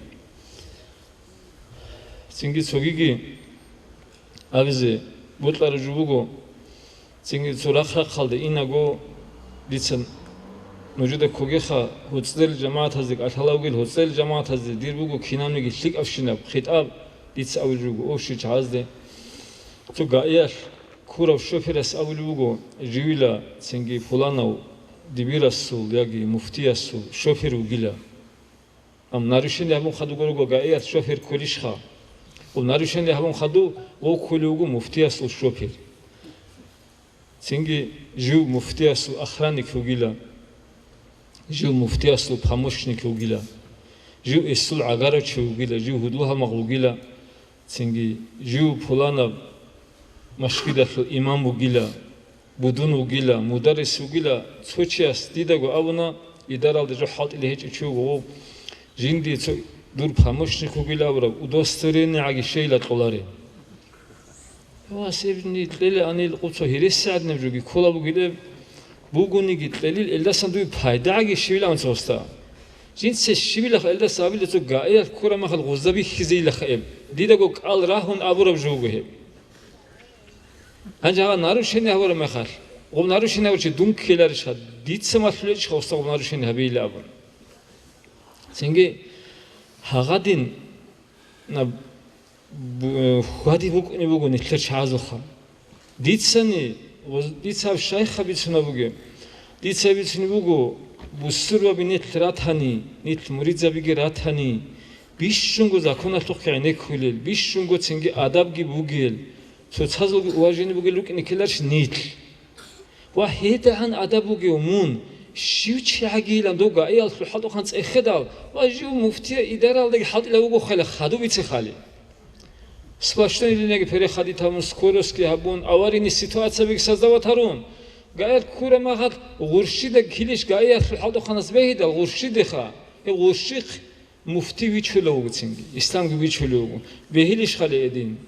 Цинги цогиги абизе бокьараб жо буго, цинги цо рахъ-рахъалде инаго, дица нужеда ккогеха, гьуцӀел жамагӀатазде кӀалъала вугел, гьуцӀел жамагӀатазде дир буго кинабниги лъикӀабщинаб хитӀаб дица абулеб буго, ов, щив чагӀазде. Цо гаиялъ ккурав шоферас абулеб буго, живила цинги пуланав дибирасул яги муфтиясул шофер вугила. Ам нарушение гьабун хадуго руго гаиялъ шофер кколищха? Ва нарушение гьабун хадув ва кколев вуго муфтиясул шофер. Цинги жив муфтиясул охранник вугила, жив муфтиясул помощник вугила, жив эсул гӀагарав чи вугила, жив гьудлугьамагъ вугила, цинги жив пуланаб машгидалъул имам вугила, будун вугила, мударрис вугила, цо чияс дидаго абуна, идаралда жо хӀалтӀилев гьечӀев чи вуго, жинди цо дур помощник вугила абураб удостоверениегӀаги щейила кьоларе. Вас, эбни кьеле анил къуцо гьересиагӀадинаб жоги ккола бугилеб, бугониги кьелил, элдасан дуе пайдагӀаги щивилан цоста. Жинца щивилаха элдаса абила цо гаиялъ ккураб махал гъузда бихьизейилаха эб. Дидаго кӀал рагьун абураб жо буго гьеб. Гьанже гьагъа нарушение гьабураб мехалъ, гъуб нарушение гьабурчи дун ккеларищха, дица малъулечӀха гъуб нарушение гьабейилан абун. Цинги гьагъадин бу-, э, хьвади букӀунеб буго нилъер чагӀазулха. Дицани, гъуз-, дица гьаб щайха бицунеб бугеб? Дица бицунеб буго, бусурбаби нилъ ратани, нилъ муридзабиги ратани, бищунго законалъухъе гӀенеккулел, бищунго цинги адабги бугел, цоцазулги уважение бугел рукӀине ккеларищ нилъ? Ва гьедагӀан адаб бугев мун, щив чи гӀагийилан дов гаиялъул хӀалтӀухъан цӀехедал, ва жив муфтия идаралдаги хӀалтӀила вуго хвела хадуб бицехали. Сплошной линияги переходить гьабун, скоростьги гьабун, аварийный ситуациябиги создавать гьарун. Гаиялъ ккураб махалъ гъурщида килищ гаиялъул хӀалтӀухъанас бегьидал гъурщидеха, гьеб гъурщихъ муфти вичулев вуго цинги, исламги вичулев вуго. Бегьилищ хали гьедин?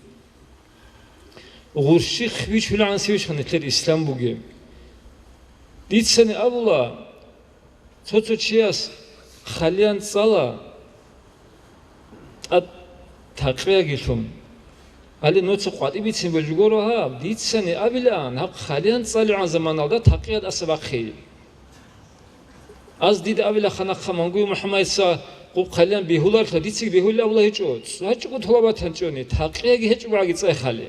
Гъурщихъ вичулегӀанси вищха нилъер ислам бугеб? Дицани абула, цо-цо чияс хъалиян цӀала тӀад такъиягилъун. Гьале нуца къватӀиб бицин божугоро гьаб, дицани абилаан, гьаб хъалиян цӀалигӀан заманалда такъият аса бахъи. Аз дида абила ханахъа мангуй МухӀаммадица гъуб хъалиян бегьуларла, дициги бегьулеб абула гьечӀо, цӀачӀого тулаб батанчӀони, такъияги гьечӀого гӀаги цӀехали.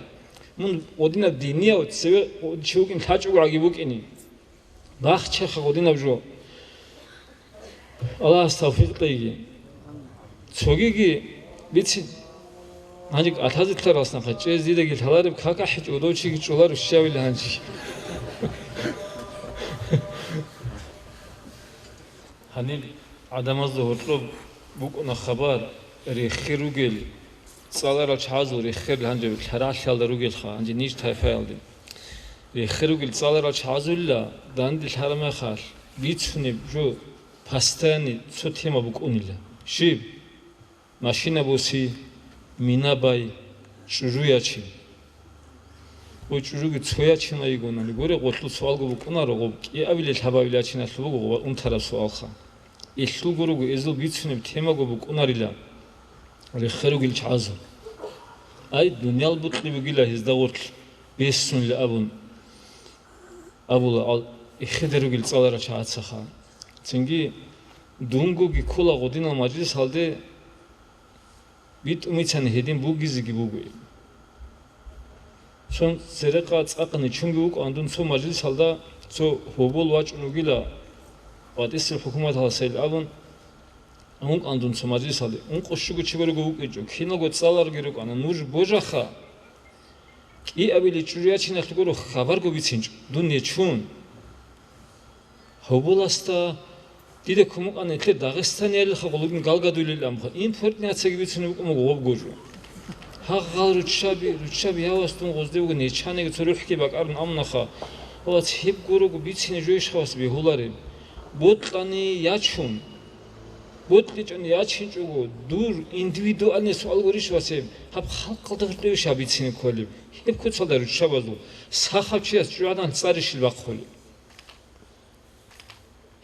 Мун гъодинаб динияв цеве чи вукӀин лъачӀого гӀаги букӀини. Бахчеха гъодинаб жо. Аллагьас тавфикъ кьейги. Цогиги бицин. Гьанже кӀалъазе ккаралас нахъа чӀезе дидаги лъалареб какахӀичӀо, дов чиги чӀоларо щавила гьанже. Гьаниб гӀадамазда гьоркьоб букӀуна хабар, рехир ругел, цӀаларал чагӀазул рехир гьанже лъарагӀлъиялда ругелха, гьанже ниж тайфаялде. Рехир ругел цӀаларал чагӀазулла данде лъараб мехалъ, бицунеб жо постоянный цо тема букӀунила. Щиб? Машина боси, мина бай, чӀужу ячин. Гъой чӀужуги цо ячина йигонани, гуре, гъолъул суалго букӀунаро, гъоб кӀиабилел гьабабил ячиналъул буго гъоба унтараб суалха. Илъул гурого эзул бицунеб темаго букӀунарила рехир ругел чагӀазул. Ай, дуниял букьи бугила гьезда гъорлъ бессунли абун. Абула ал, эхеде ругел цӀаларал чагӀацаха. Цинги дунгоги ккола гъодинал мажлисалде, битӀун бицани гьедин бугизеги буго. Цо церекъа цӀакъ нечунги вукӀан дун цо мажлисалда, цо гьобол вачӀун вугила, ВатӀисил хӀукуматаласайил абун, вукӀан дун цо мажлисалде. Ункъо щуго чи бараго вукӀинчӀо, киналго цӀаларги рукӀана, нуж божаха, кӀиабили чӀужу ячиналъ гуро хабарго бицинчӀо, дун нечун. Гьоболасда дида кумукъана нилъер Дагъистаниялилха гъулугин галгадулел амха, импортный яцаги бицунеб букӀун буго гъоб гожо. Гьагъал руччаби, руччаби явас дун гъозде буго нечаниги цо рухӀги бакӀарун амунаха, вац, гьеб гурого бицине жойищха вас бегьулареб? Бокьани ячун. БокьичӀони ячинчӀого, дур индивидуальный суал гурищ вас гьеб? Гьаб халкъалда гьоркьовищ гьаб бицине кколеб? Гьеб куцалда руччабазул сахав чияс чӀужугӀадан цӀарищил бахъулеб?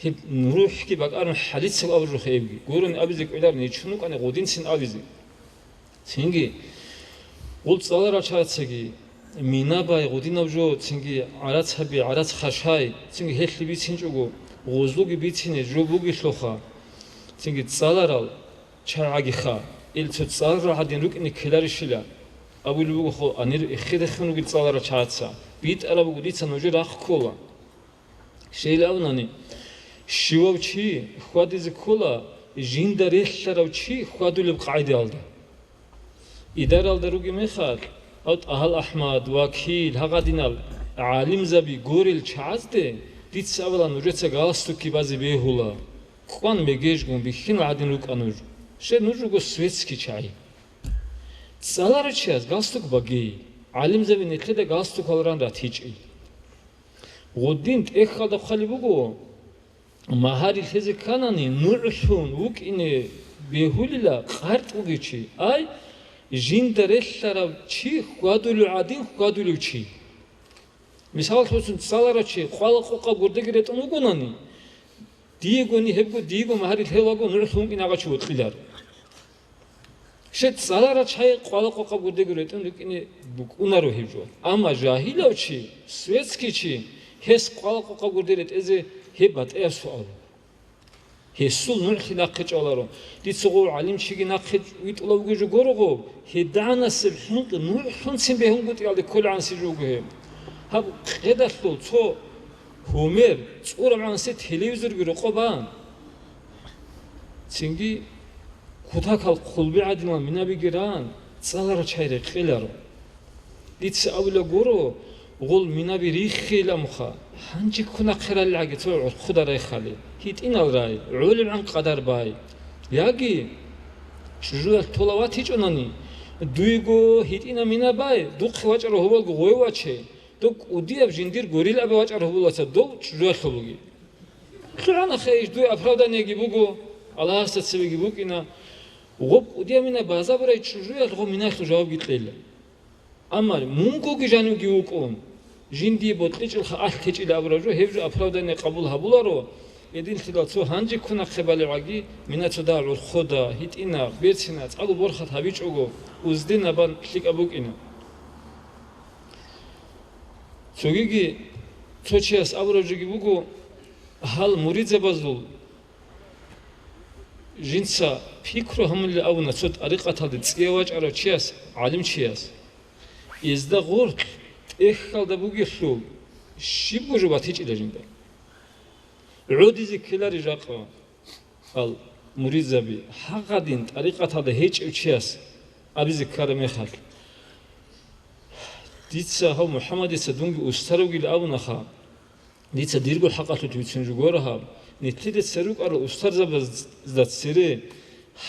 Гьеб рухӀги бакӀарун хӀалицаго абурухъе эбги, гурони абизе кӀвеларин, гьечун вукӀани гъудинцин абизе. Цинги гъул цӀаларал чагӀацаги, мина бай, гъудинав жо, цинги гӀарац гьаби, гӀарац хашай, цинги гьелъи бицинчӀого, гъозлуги бицине жо бугелъулха, цинги цӀаларал чагӀагиха, ил цо цӀаларал гӀадин рукӀине ккеларищила? Абулеб буго хо, анир эхедехун ругел цӀаларал чагӀаца, битӀараб буго дица нужер рахъ ккола. Щейилавнани, щивав чи хьвадизе ккола жинда релълъарав чи хьвадулеб къагӀидаялда. Идаралда ругеб мехалъ, гьав ТӀагьал АхӀмад, Вакил, гьагъадинал гӀалимзаби горел чагӀазде дица абала нужеца галстуки базе бегьула, кӀван мегежгун бихьинал гӀадин рукӀа нуж. Щай нуж руго светский чагӀи. ЦӀаларав чияс галстук багей, гӀалимзаби нилъеда галстукал ран ратичӀей. Гъудин тӀехьалда хъвалеб буго, магьари лъезе кканани, нугӀлъун вукӀине бегьулила къартӀ вугев чи, ай, жинда релълъарав чи хьвадулев гӀадин хьвадулев чи. Мисалалъе босун, цӀаларав чи къвала-къокъаб гурдеги ретӀун вугонани, диегони гьебго диего магьари лъелаго нугӀлъун вукӀине гьав чи вокьиларо. Щай цӀаларал чагӀи къвала-къокъаб гурдего ретӀун рукӀине букӀунаро гьеб жо. Амма жагьилав чи, светский чи, гьес къвала-къокъаб гурде ретӀезе гьеб батӀияб суал. Гьесул нугӀлъи нахъе чӀваларо. Дица гъов гӀалимчиги нахъе витӀулев вугев жо гурого, гьединасеб хӀинкъи нугӀлъунцин бегьунгутӀиялде кколегӀанси жо вуго гьеб. Гьаб къедалъул цо гьумер цӀурабгӀанси телевизорги рокъоб бан. Цинги кутакал хъулби гӀадинал минабиги ран, цӀаларал чагӀи рекъеларо. Дица абулеб гуро, гъул минаби риххейилан муха, гьанже ккун нахъе ралелгӀаги цо гӀурхъуда рехали, гьитӀинал рай, гӀолебгӀан къадар бай. Яги чӀужуялъ тола ватичӀонани, дуего гьитӀинаб мина бай, духъе вачӀарав гьоболго гъой ваче, доб кӀудияб жиндир гурил абе вачӀарав гьоболаца дов чӀужуялъул бугеб. ЛъугӀана хейищ, дуе оправданиеги буго, Аллагьасда цевеги букӀина. Гъоб кӀудияб мина базабурай чӀужуялъ гъоб миналъул жавабги кьела. Амма мунгоги жанивги вукӀун, жиндие бокьичӀелха алъ течӀила абураб жо, гьеб жо оправдание къабул гьабуларо, гьединлъидал цо гьанже ккун нахъе балебгӀаги, мина цо дагь гӀурхъуда, гьитӀина, берцина, цӀакъго борхат гьабичӀого, узденабан лъикӀаб букӀина. Цогиги цо чияс абураб жоги буго, гьал муридзабазул жинца пикру гьамулел абуна цо тӀарикъаталде цӀия вачӀарав чияс, гӀалимчияс. Гьезда гъоркь тӀехьалда бугелъул щибго жо батичӀила жинда. ГӀодизе ккелари жакъа. Ал муридзаби, гьагъадин тӀарикъаталда гьечӀев чияс абизе ккараб мехалъ, дица гьав МухӀаммадица дунги устар вугилан абунаха, дица дирго хӀакъалъулъ бицун жо гуро гьаб, нилъеда цере рукӀарал устарзабазда цере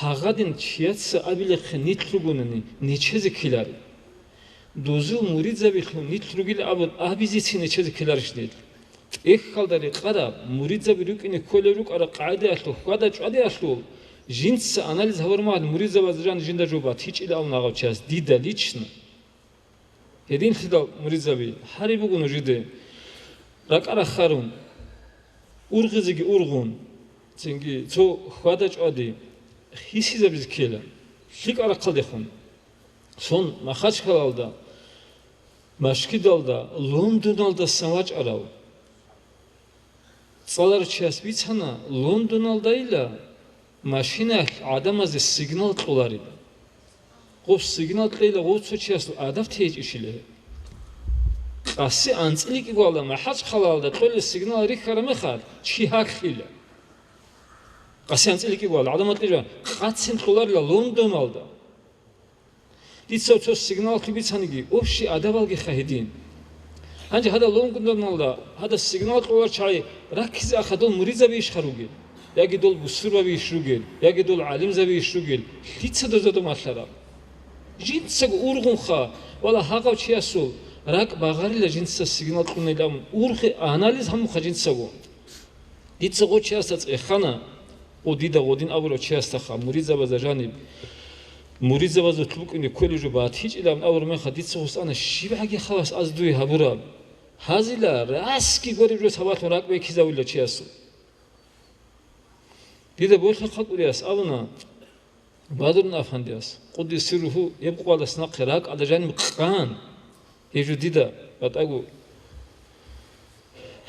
гьагъадин чияца абилахъе нилъ ругонани нечезе ккелари. Дозул муридзабилъун нилъ ругилан абун абизецин нечезе ккеларищ нилъ? ТӀехьалда рекъараб, муридзаби рукӀине кколел рукӀараб къагӀидаялъул хьвада-чӀвадиялъул, жинца анализ гьабураб мехалъ муридзабазда жан жинда жо батичӀила абун гьав чияс дида лично. Гьединлъидал муридзаби гьариб буго нужеде, ракӀа рахарун, ургъизеги ургъун, цинги цо хьвада-чӀвади хисизабизе ккела, лъикӀал рахъалдехун. Сон Махачкалалда, Машкидалда, Лондоналдасан вачӀарав, Цаларав чияс бицана, Лондоналдайила машинаялъ гӀадамазе сигнал кьоларила. Гъоб сигнал кьейила гъов цо чиясул адаб течӀищила гьеб. Къаси анцӀила кӀигоялда МахӀачхъалаялда кьолел сигнал рихьараб мехалъ чи гьархьила. Къаси анцӀила кӀигоялда гӀадамал кьижа къацин кьоларила Лондоналда. Дица цо сигналлъи бицаниги, общий адабалгиха гьедин. Гьанже гьадаб Лондоналда гьадаб сигнал кьолар чагӀи раккизе аха дол муридзабийищха ругел, яги дол бусурбабийищ ругел, яги дол гӀалимзабийищ ругел, лъица доза дом алъараб? Жинцаго ургъунха, вала гьагъав чиясул ракӀ багъарила жинца сигнал кьунилан, ургъи анализ гьамунха жинцаго. Дица гъо чиясда цӀехана, гъо дида гъодин абурав чиясдаха, муридзабазда жаниб, муридзабазулъ букӀине кколеб жо батичӀилан абураб мехалъ, дица гъос ана, щибгӀаги хавас аз дуе гьабураб. Гьазила расги гуреб жо сабаблъун ракӀ бекизавила чиясул. Дида борлъа хъакӀурияс абуна, Бадрун афандияс, къуддиса сирругьу, гьеб къоялдаса нахъе ракӀалда жаниб къан, гьеб жо дида батӀаго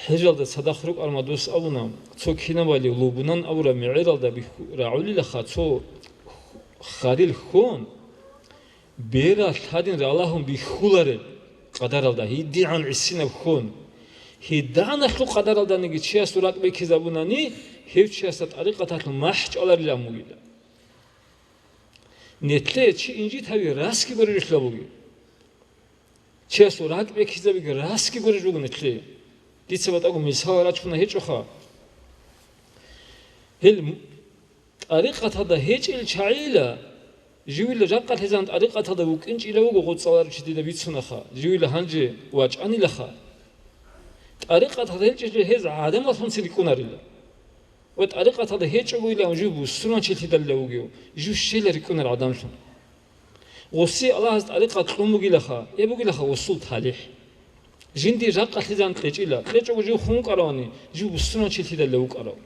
хӀежалда цадахъ рукӀарма дос абуна, цо кинабали Лубнан абураб мегӀералда бихьу-, рагӀулилаха, цо харил хьон, бера лъадин ралагьун бихьулареб къадаралда, гьедигӀан гӀисинаб хьон. ГьедигӀаналъул къадаралданиги чиясул ракӀ бекизабунани, гьев чиясда тӀарикъаталъул махӀ чӀваларилан бугила. Нилъее чи инжит гьави расги гуреб жолъа бугеб. Чиясул ракӀ бекизабиги расги гуреб жо буго нилъее. Дица батӀаго мисал рачуна гьечӀоха. Гьел м-, тӀарикъаталда гьечӀел чагӀила, живила жакъалъизан тӀарикъаталда вукӀинчӀила вуго гъоцӀаларев чи дида бицунаха, живила гьанже вачӀанилаха. ТӀарикъаталда гьечӀел гьез гӀадамаллъунцин рикӀкӀунарила. Ва тӀарикъаталда гьечӀогойилан жив бусурманчилъидалила вугев, жив щела рикӀкӀунар гӀадамлъун. Гъуси Аллагьас тӀарикъат кьун бугилаха, гьеб бугилаха гъусул талихӀ. Жинди жакъалъизан кьечӀила, кьечӀого жив хун вукӀаравани, жив бусурманчилъидалила вукӀарав.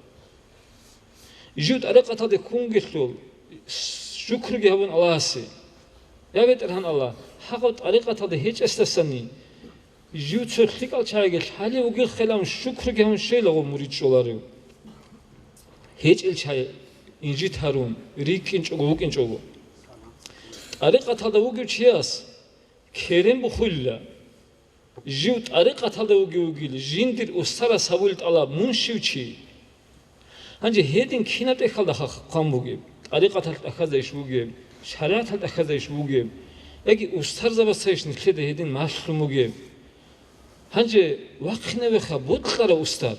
Жив тӀарикъаталде ккунгелъул, шукруги гьабун Аллагьасе. Я БетӀергьан Аллагь, гьагъав тӀарикъаталда гьечӀесдасани, жив цо лъикӀал чагӀиги лъалев вугелхъилан шукруги гьабун щвела гъо мурид чӀоларев. ГьечӀел чагӀи инжит гьарун, рикӀкӀинчӀого вукӀинчӀого. ТӀарикъаталда вугев чияс керен бухъулила. Жив тӀарикъаталда вугев вугил, жиндир устарас гьабулел тӀалаб, мун щив чи? Гьанже гьедин кинаб тӀехьалда ха-, хъван бугеб? ТӀарикъаталъ тӀахьазайищ бугеб, шаригӀаталъ тӀахьазайищ бугеб, яги устарзабацайищ нилъеда гьедин малъун бугеб? Гьанже вахъинавеха бокьарав устар.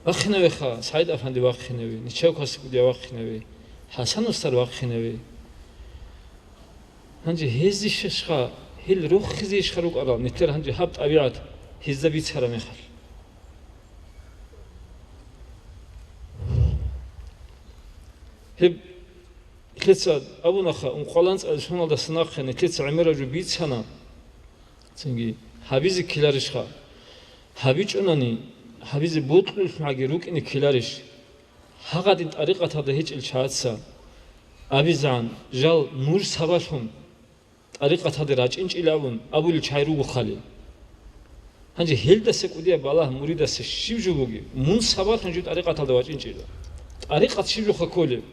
Вахъинавеха, СагӀид-афанди вахъинаве, Ничаев Касикудия вахъинаве, ХӀасан устар вахъинаве. Гьанже гьезищха, гьел рохизейищха рукӀарал, нилъер гьанже гьаб тӀабигӀат гьезда бицараб мехалъ. Гьеб нилъеца абунаха, ункъоялда анцӀила соналдаса нахъе нилъеца гӀемераб жо бицана, цинги гьабизе ккеларищха? ГьабичӀонани, гьабизе бокьулелъун гӀаги рукӀине ккеларищ? Гьагъадин тӀарикъаталда гьечӀел чагӀаца абизегӀан, жал нур сабаблъун тӀарикъаталде рачӀинчӀила абун абулел чагӀи руго хъали. Гьанже гьелдаса кӀудияб балагь муридасе щиб жо бугеб? Мун сабаблъун жив тӀарикъаталда вачӀинчӀила. ТӀарикъат щиб жоха кколеб?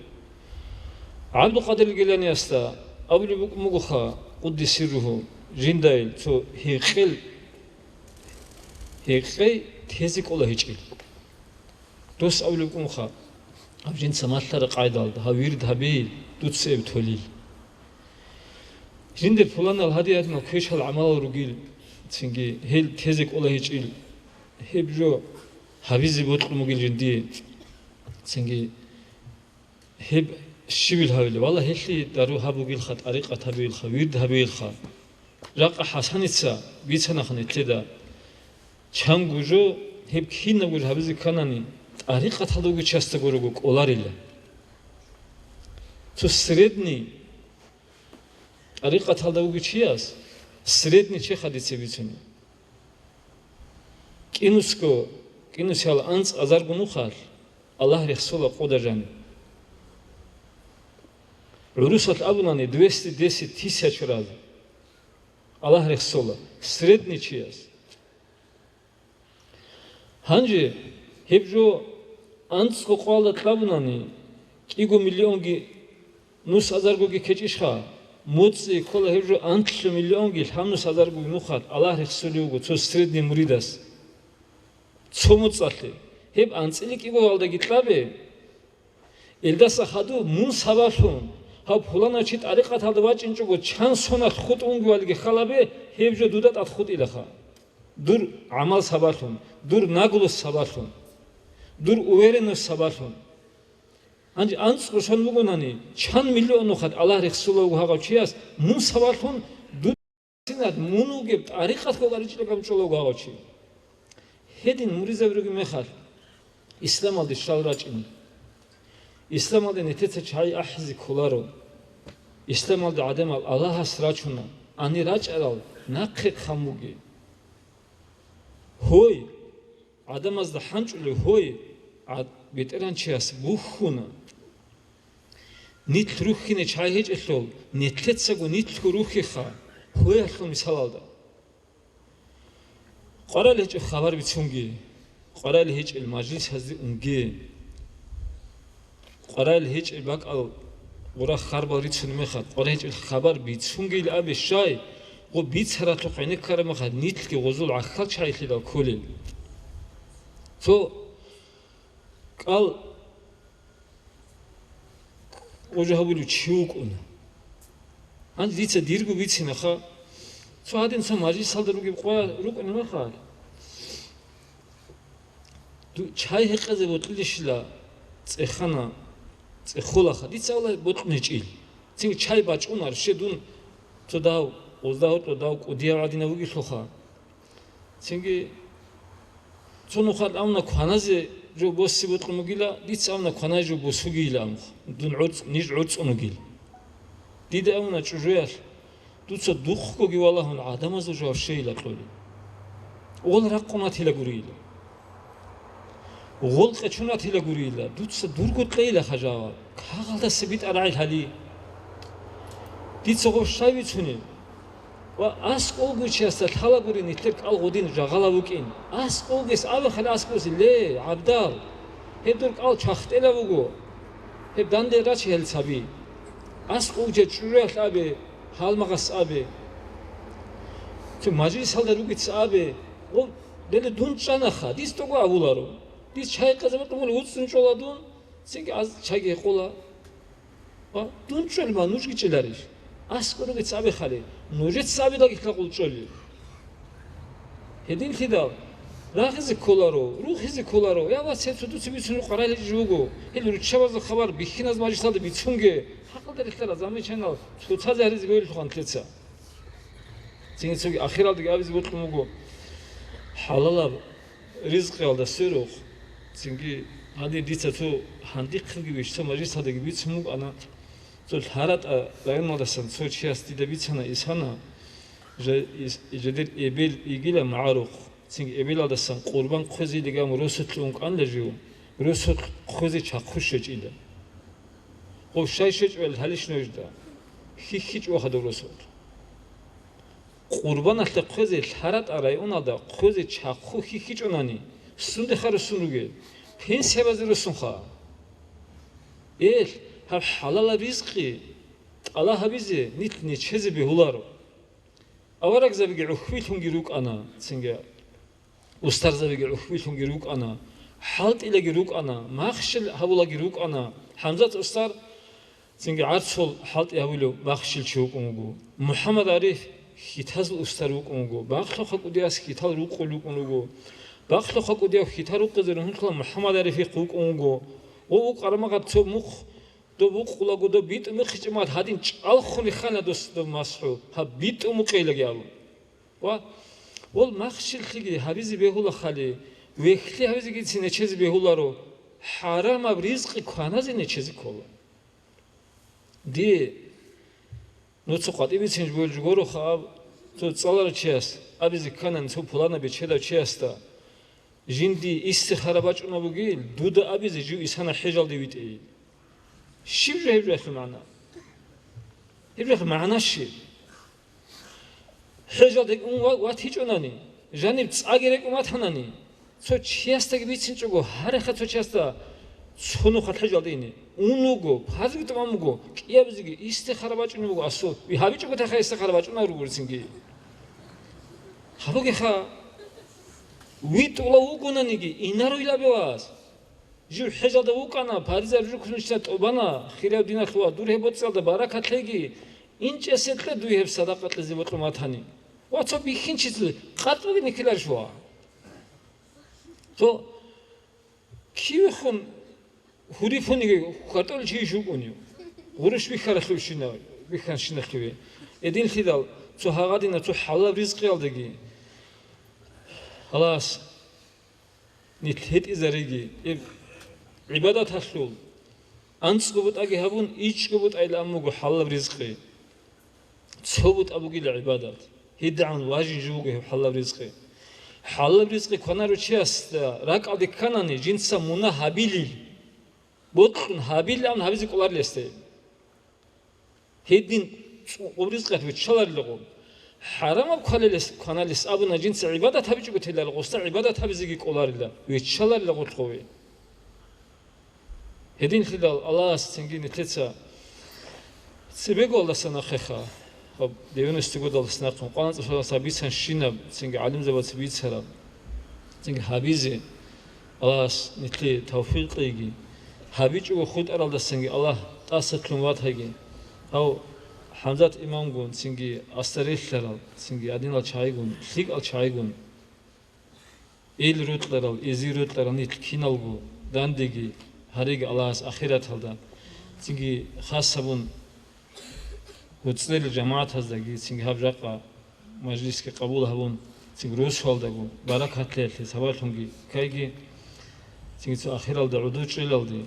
ГӀабдулкъадир Гиланиясда абулеб букӀун бугоха, къуддиса сирругьу, жиндайил цо гьекъел, гьекъей тезе кӀола гьечӀел. Дос абулеб букӀунха, гьаб жинца малъараб къайдалда, гьаб вирд гьабейил, дуца эб толил. Жиндир пуланал гьадинал квешал гӀамалал ругил, цинги гьел тезе кӀола гьечӀил, гьеб жо гьабизе бокьун бугил жиндие, цинги гьеб щибил гьавили, валла, гьелъие дару гьабугилха, тӀарикъат гьабугилха, вирд гьабугилха. Жакъа ХӀасаница бицанаха нилъеда, чанго жо гьеб кинабго жо гьабизе кканани, тӀарикъаталда вугев чиясда гурого кӀоларила. Цо средний тӀарикъаталда вугев чияс, средний чехадица бицунеб. КӀинусго, кӀинусиялда анцӀ азарго нухалъ Аллагь рехсола къода жаниб. ГӀурусалъ абунани, двести десять тысяч раз Аллагь рехсола средний чияс. Гьанже гьеб жо анцӀго къоялда кьабунани, кӀиго миллионги нус азаргоги ккечӀищха? МуцӀи ккола гьеб жо анлъго миллионги лъабнус азаргоги нухалъ Аллагь рехсулев вуго цо средний муридас. Цо муцӀалъе. Гьеб анцӀила кӀигоялдаги кьабе. Илдаса хадуб мун сабаблъун, гьав пуланав чи тӀарикъаталда вачӀинчӀого чан соналъ хутӀун вугевалиги халабе, гьеб жо дуда тӀад хутӀилаха. Дур гӀамал сабаблъун, дур наглость сабаблъун, дур уверенность сабаблъун. Гьанже анцӀго сон бугонани, чан миллион нухалъ Аллагь рехсулев вуго гьагъав чияс, мун сабаблъун дуда Синад мун вугеб тӀарикъат гьоркьоб ричӀчӀилан гьабичӀо гьав чи. Гьедин муридзаби ругеб мехалъ, исламалде щал рачӀине. Исламалде нилъеца чагӀи ахӀизе кколаро. Исламалде гӀадамал Аллагьас рачуна, гьанир рачӀарал нахъе хъан бугеб. Гьой, гӀадамазда хӀанчӀулев гьой, гӀад-, бетӀергьанчияс бухьуна. Нилъ рухьине чагӀи гьечӀелъул, нилъецаго нилъго рухьеха, гьоялъул мисалалда. Къварал гьечӀеб хабар бицунги, къварал гьечӀел мажлисазде унги, къварал гьечӀел бакӀал гъура харбал рицунеб мехалъ, къварал гьечӀел хабар бицунгейил абе щай, гъо бицаралъухъ гӀенеккараб мехалъ, нилъги гъозул гӀахьал чагӀилъидал кколел. Цо кӀал гъужа гьабулев чи вукӀуна. Гьанже дица дирго бицинаха, цо гьадин цо мажлисалда ругеб къварал рукӀунеб мехалъ, ду-, чай гьекъезе бокьилищила цӀехана, цӀехолаха. Дица абула бокьун гьечӀил. Цин чай бачӀунар, щай дун цо дагь, гъозда гьоркьоб дагь кӀудияв гӀадинав вугелъулха. Цинги цо нухалъ абуна кваназе жо босе бокьун бугила, дица абуна кваназе жо босугейилан, дун гӀорцӀ-, ниж гӀорцӀун вугил. Дида абуна чӀужуялъ, дуца духъгоги валагьун гӀадамазул жаваб щейила кьолеб. Гъол ракъун ратила гурийила. Гъол къечун ратила гурийила, дуца дурго кьейилаха жаваб, кагъалдаса битӀарагӀел гьали. Дица гъоб щай бицунеб? Ва аскӀов вугев чиясда лъалагури нилъер кӀал гъодин жагъалав вукӀин. АскӀов вугес абе хъали аскӀове: «Ле, ГӀабдал, гьеб дур кӀал чахтӀелав вуго, гьеб данде раче гьел цаби». АскӀов вугев чӀужуялъ абе, гьалмагъас абе. Цо мажлисалда ругеца абе: «О, деле дун чӀанаха, дис дого авуларо. Дис чай къезабатӀун вуцӀцӀун чӀола дун, цинги аз чайги гьекъола». Ва дун чӀолеб нужги чӀеларищ? АскӀов вугев цаби хали, нужеца абидалги лъагъул чӀолел. Гьединлъидал рагъизе кколаро, рухизе кколаро, я, ва, цеб цо дуца бицунеб къварал гьечӀеб жо буго, гьел руччабазул хабар бихьиназ мажлисалда бицунге, хӀакъалда релълъарал замечаниялъ цоцазе гьаризе гьелъухъан лъеца. Цинги цоги ахиралдаги абизе бокьун буго. ХӀалалаб ризкъиялда сверухъ, цинги гьанир дица цо гьандихъабги вищ цо мажлисалдаги бицун букӀана, цо ЛъаратӀа районалдасан цо чияс дида бицана, исана, жа-, ис-, жидер эбел йигила магӀарухъ, цинги эбелалдасан къурбан хъвезе йилиган росулъе ункъанила жив, росулъ хъвезе чахъу щвечӀила. Гъов щай щвечӀебали гьалищ нужда? ХьихьичӀо хадур росулъ. Къурбаналъе хъвезе ЛъаратӀа районалда хъвезе чахъу хьихьичӀонани, сунде ха руссун ругел? Пенсиябазе руссунха. Эл, гьаб хӀалалаб ризкъи тӀалаб гьабизе нилъ нечезе бегьуларо. Аварагзабиги гӀухьбилъунги рукӀана, цинги устарзабиги гӀухьбилъунги рукӀана, хӀалтӀилаги рукӀана, махщел гьабулаги рукӀана. ХӀамзат устар цинги гӀарцул хӀалтӀи гьавулев махщел чи вукӀун вуго. МухӀаммад Ариф хьитазул устар вукӀун вуго. Бакълъухъа кӀудияс хьитал рукъулев вукӀун вуго. Бакълъухъа кӀудияв хьитал рукъизе ругьунлъула МухӀаммад Арифихъ вукӀун вуго. Ва вукӀарамагъад цо мухъ доб вукъулаго, доб битӀун бихъичӀеб мехалъ гьадин чӀалхун риххана дос доб масхӀу, гьаб битӀун букъейилаги абун. Ва, вол, махщеллъиги гьабизе бегьула хали, вехьлъи гьабизегицин нечезе бегьуларо, хӀарамаб ризкъи кваназе нечезе ккола. Дие, ну, цо къватӀибе бицинчӀ бугел жо гуроха аб-, цо цӀаларав чияс абизе кканани, цо пуланаб бечедав чиясда, жинди истихара бачӀунеб бугил, дуда абизе жив исана хӀежалде витӀейил. Щиб жо гьеб жоялъул магӀна? Гьеб жоялъул магӀна щиб? ХӀежалде ун ва-, ватичӀонани, жаниб цӀаги рекӀун ватанани, Цо чиясдаги бицинчӀого, гьареха цо чиясда цо нухалъ хӀежалде ине. Ун вуго, пазги тӀамун буго, кӀиабизеги истихара бачӀунеб буго асул. Ва гьабичӀого тахъа истихара бачӀунар ругурцинги. Гьабугеха, витӀула вугонаниги, инару илабилас. Жив хӀежалда вукӀана, паризар рукнищ тӀубана, хирав диналъ ва дур гьеб боцӀалда баракат лъеги, инчӀесекье дуй гьеб садакъа кьезе бокьун ватани. Ва цо бихьинчиясул къатӀ бугин ккеларищ ва? Цо кивехун гьурифуниги хьватӀулев чи вукӀунев. Гъурущ бихьаралъувщина, бихьанщиналъуве. Эдинлъидал цо гьагъадина цо хӀалалаб ризкъиялдаги. Халас. Нилъ гьетӀизариги, гӀибадаталъул анцӀго бутӀаги гьабун, ичӀго бутӀайилан буго хӀалалаб ризкъи. Цо бутӀа бугила гӀибадат. ГьедигӀан важин жо буго гьеб хӀалалаб ризкъи. ХӀалалаб ризкъи кванарав чиясда ракӀалде кканани, жинца мунагь гьабилил, бокьун гьабилилан гьабизе кӀоларила гьесда. Гьедин цӀукъуб ризкъиялъ виччаларила гъоб. ХӀарамаб квалелес, кваналес абуна жинца гӀибадат гьабичӀого теларила, гъосда гӀибадат гьабизеги кӀоларила, виччаларила гъолъ гъове. Гьединлъидал Аллагьас цинги нилъеца цебегоялдаса нахъеха, гьаб девяностые годалдаса нахъе, къванцӀалъугьалдаса бицанщинаб, цинги гӀалимзабаца бицараб, цинги гьабизе Аллагьас нилъее тавфикъ кьеги, гьабичӀого хутӀаралдасанги Аллагь тӀасалъун ватаги. Гьав ХӀамзат имамгун, цинги асда релълъарал, цинги гьадинал чагӀигун, лъикӀал чагӀигун, ил рокьарал, изи рокьарал нилъ киналго дандеги гьареги Аллагьас ахираталда, цинги хас гьабун, гьуцӀел жамагӀатаздаги, цинги гьаб жакъа мажлисги къабул гьабун, цинги росуялдаго баракатлъиялъе сабаблъунги ккайги, цинги цо ахиралда гӀодов чӀелалде,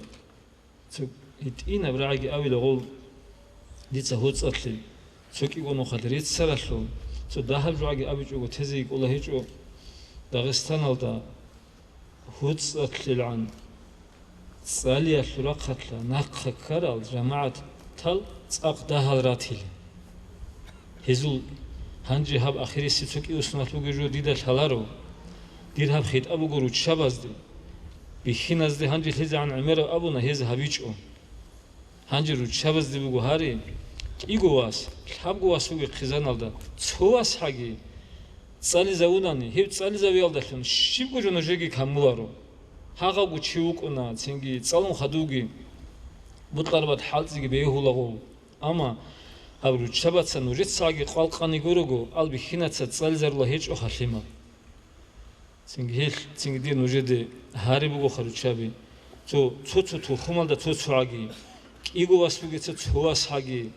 цо гьитӀинаб рагӀиги авила гъов дица гьуцӀалъе, цо кӀиго нухалъ реццаралъур, цо дагьаб жугӀаги абичӀого тезе йикӀула гьечӀо Дагъистаналда. ГьуцӀалъилгӀан цӀалиялъул рахъалъа нахъа ккарал жамагӀатал цӀакъ дагьал ратила. Гьезул гьанже гьаб ахирисеб цо кӀиго соналъ бугеб жо дида лъаларо. Дир гьаб хитӀаб буго руччабазде. Бихьиназде гьанже лъезегӀан гӀемераб абуна, гьез гьабичӀо. Гьанже руччабазде буго гьари, кӀиго вас, лъабго вас вугеб хъизаналда, цо вас гьаги цӀализавунани, гьев цӀализавиялдалъун щибго жо нужеги камуларо. Гьагъавго чи вукӀуна, цинги цӀалун хадувги бутӀарабат хӀалцӀиги бегьулаго. Амма гьаб руччабаца нужецаги къвалкъани гурого, ал бихьинаца цӀализарула гьечӀо халимал. Цинги гьелъ, цинги дир нужеде гьари бугоха руччаби. Цо, цо-цо тухумалда цо-цогӀаги, кӀиго вас бугеца цо вас гьаги,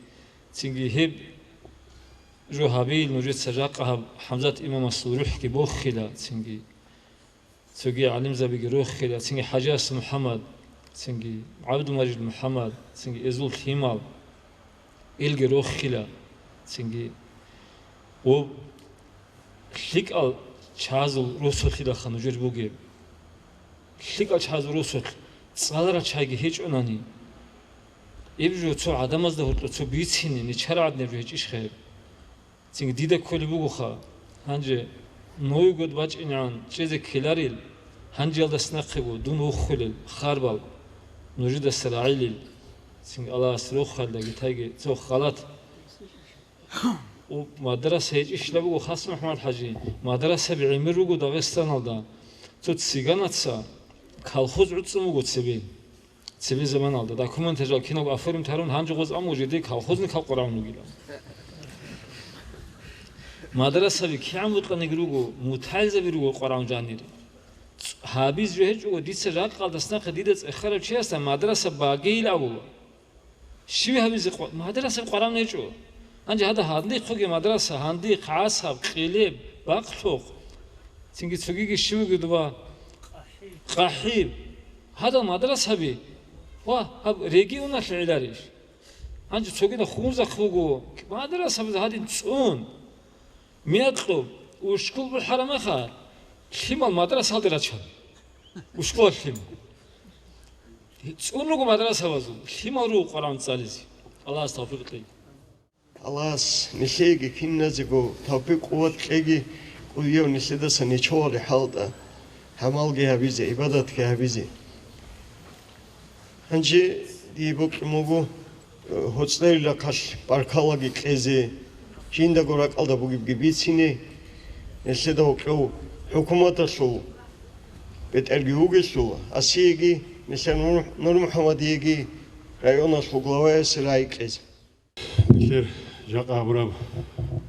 цинги гьеб жо гьабил нужеца жакъа гьаб ХӀамзат имамасул рухӀги бохила, цинги цоги гӀалимзабиги рохила, цинги ХӀажияс МухӀаммад, цинги ГӀабдулмажид МухӀаммад, цинги эзул лъимал. Илги рохила, цинги гъоб лъикӀал чагӀазул росулъилаха нужер бугеб. ЛъикӀал чагӀазул росулъ цӀаларал чагӀиги гьечӀонани, иб жо цо гӀадамазда гьоркьо цо бицине нечар гӀадинаб жо гьечӀищ хъеб? Цинги дида кколеб бугоха, гьанже Новый год бачӀинегӀан чӀезе ккеларил, гьанжеялдас нахъего дун вуххулел харбал нужедаса рагӀилил, цинги Аллагьас рохалдаги тайги цо халат. У мадраса гьечӀищ буго, Хас МухӀаммад ХӀажи, мадрасаби гӀемер руго Дагъистаналда. Цо цыганаца колхоз гӀуцӀун буго цебе. Цебе заманалда документал жал киналго оформить гьарун, гьанже гъоз аму жеде колхозникал къварагӀун вугилан. Мадрасаби кигӀан букьаниги руго, мутагӀилзаби руго къварагӀун жанири. Гьабиз жо гьечӀого, дица жакъалдас нахъе дида цӀехарав чиясда мадраса багейил абула. Щив гьабизе къва-, мадраса къварагӀун гьечӀо. Гьанже гьада гьандихъуги мадраса, гьандихъ, гӀасаб, къилеб, бакълъухъ. Цинги цогиги щивги дуба къахӀиб. Гьадал мадрасаби ва гьаб регионалъ гӀеларищ? Гьанже цогидал хунзахъ буго, мадрасабизе гьадин цӀун. Мекъу, ушкул бухӀараб мехалъ, лъимал мадрасалде рачана. Ушкулалъ лъимал. ЦӀун руго мадрасабазул, лъимал руго къварагӀун цӀализе. Аллагьас тавфикъ кьеги. Аллагьас нилъееги киназего тавфикъ-къуват кьеги, кӀудияв нилъедаса нечоларе хӀалтӀа. гӀамалги гьабизе, гӀибадатги гьабизе. Гьанже дие бокьун буго, э, гьоцӀерил рахъалъ баркалаги кьезе, жиндаго ракӀалда бугебги бицине, нилъеда гьоркьов хӀукуматалъул бетӀерги вугелъул, асиеги, нилъер Нур-, НурмухӀамадиеги, районалъул главаясе рагӀи кьезе. Нилъер жакъа гьабураб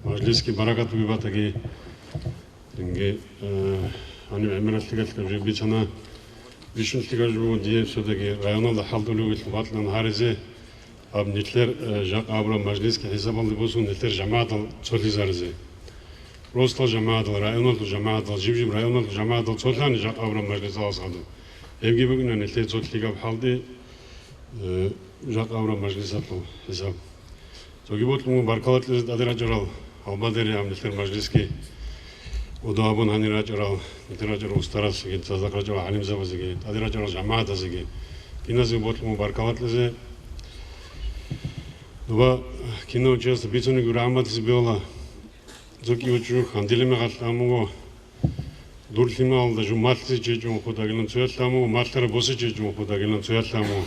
мажлисги баракат бугеб батаги, инги, э, гьаниб гӀемералъ лъикӀалъ жо бицана, бищун лъикӀаб жо буго дие цодаги районалда хӀалтӀулев вилълъун батӀлан гьаризе, гьаб нилъер, э, жакъа гьабураб мажлисги хӀисабалде босун, нилъер жамагӀатал цолъизаризе. Росдал жамагӀатал, районалъул жамагӀатал, жиб-жиб районалъул жамагӀатал цолъани жакъа гьабураб мажлисалас гьадин. Гьебги букӀина нилъер цо лъикӀаб хӀалтӀи, э, жакъа гьабураб мажлисалъул хӀисаб. Цоги бокьун буго баркала кьезе тӀаде рачӀарал гьалбадери гьаб нилъер мажлисги, удаб гьабун гьанир рачӀарал, нилъер рачӀарал устарасеги, цадахъ рачӀарал гӀалимзабазеги, тӀаде рачӀарал жамагӀатазеги, киназеги бокьун буго баркала кьезе. Доба кинав чиясда бицунеб рахӀматлъизе бегьула. Цо кӀиго чӀужу хандилеб мехалъ абун буго, дур лъималда жо малъизе чӀечӀун худагилан цоялъ абун буго, малъараб босе чӀечӀун худагилан цоялъ абун буго.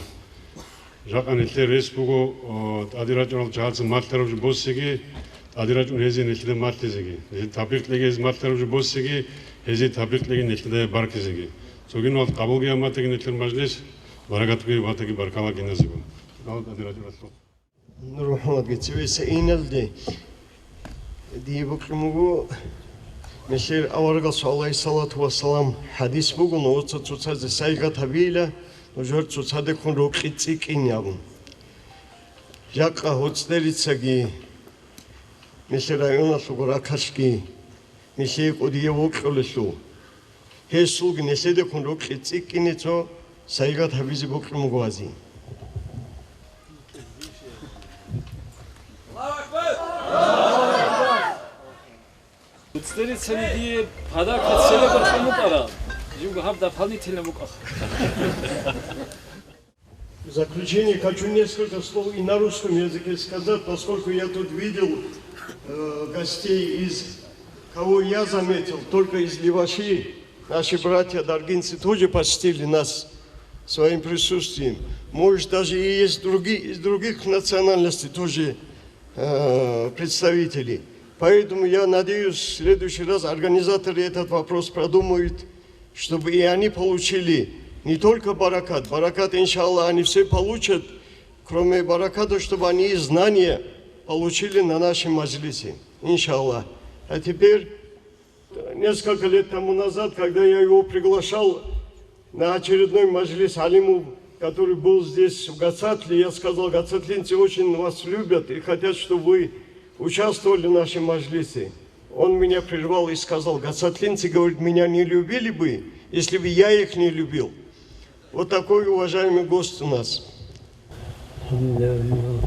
Жакъа нилъер рес буго, о, тӀаде рачӀарал чагӀаца малъараб жо босиги, тӀаде рачӀун гьезие нилъеда малъизеги, гьезие тавпикъ кьеги гьез малъараб жо босиги, гьезие тавпикъ кьеги нилъеда баркизеги. Цоги нугьал къабулги гьаб батаги нилъер мажлис, баракатги гьаб батаги баркала киназего. Жакъа тӀаде рачӀаралъухъ. НурмухӀамадги цевеса иналде дие бокьун буго, нилъер аварагасул, гӀалайгьиссалату вассалам, хӀадис буго, нужеца цоцазе сайигъат гьабейила, нужер цоцадехун рокьи цӀикӀкӀин абун. Жакъа гьоцӀерицаги, нилъер районалъул рахъалъги, нилъее кӀудияб вокьулелъул. Гьесулги нилъедехун рокьи цӀикӀкӀине цо сайигъат гьабизе бокьун буго гьазие. ГьоцӀерицаги дие подарка цела бокьун букӀара, живго гьаб дополнительно букӀа. В заключение хочу несколько слов и на русском языке сказать, поскольку я тут видел, э, гостей из, кого я заметил, только из Леваши. Наши братья даргинцы тоже почтили нас своим присутствием. Может, даже и есть другие, из других национальностей тоже, э, представители. Поэтому я надеюсь, в следующий раз организаторы этот вопрос продумают, чтобы и они получили не только баракат. Баракат, иншаллах, они все получат, кроме бараката, чтобы они и знания получили на нашем мажлисе. Иншаллах. А теперь, несколько лет тому назад, когда я его приглашал на очередной мажлис алимов, который был здесь, в Гацатле, я сказал: «Гацатлинцы очень вас любят и хотят, чтобы вы участвовали в нашем мажлисе». Он меня прервал и сказал: «Гацатлинцы, говорит, меня не любили бы, если бы я их не любил». Вот такой уважаемый гость у нас. الحمد لله.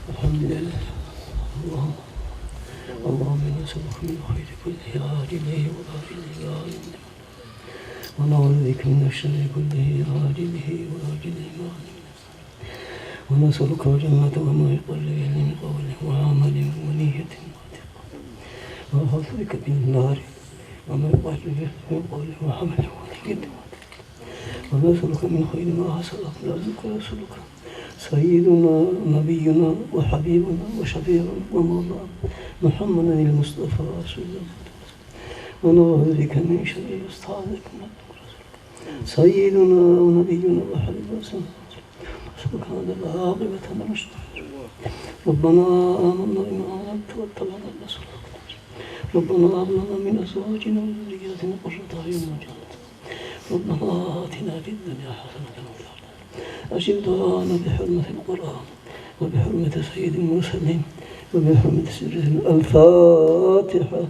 الحمد لله. اللهم، اللهم إنا نسألك من خير كله عاجله وآجله ما علمنا، ونعوذ بك من الشر كله عاجله وآجله ما علمنا. ونسألك الجنة وما يقرب إليه من قول وعمل ونية واعتقاد. ونعوذ بك من النار وما يقرب إليه من قول وعمل ونية واعتقاد. ونسألك من خير ما سألك، نسألك رسولك سيدنا نبينا وحبيبنا وشفيعنا ومولانا محمد المصطفى رسول الله. ونعوذ بك من شر أصحابك سيدنا ونبينا وحبيبنا سبحان الله عاقبة الرشد. ربنا آمنا بما أنزلت واتبعنا الرسول. ربنا هب لنا من أزواجنا وذرياتنا قرة أعين واجعلنا، ربنا آتنا في الدنيا حسنة وفي الآخرة. أجب دعاءنا بحرمة القرآن وبحرمة سيد المرسلين وبحرمة سر الفاتحة.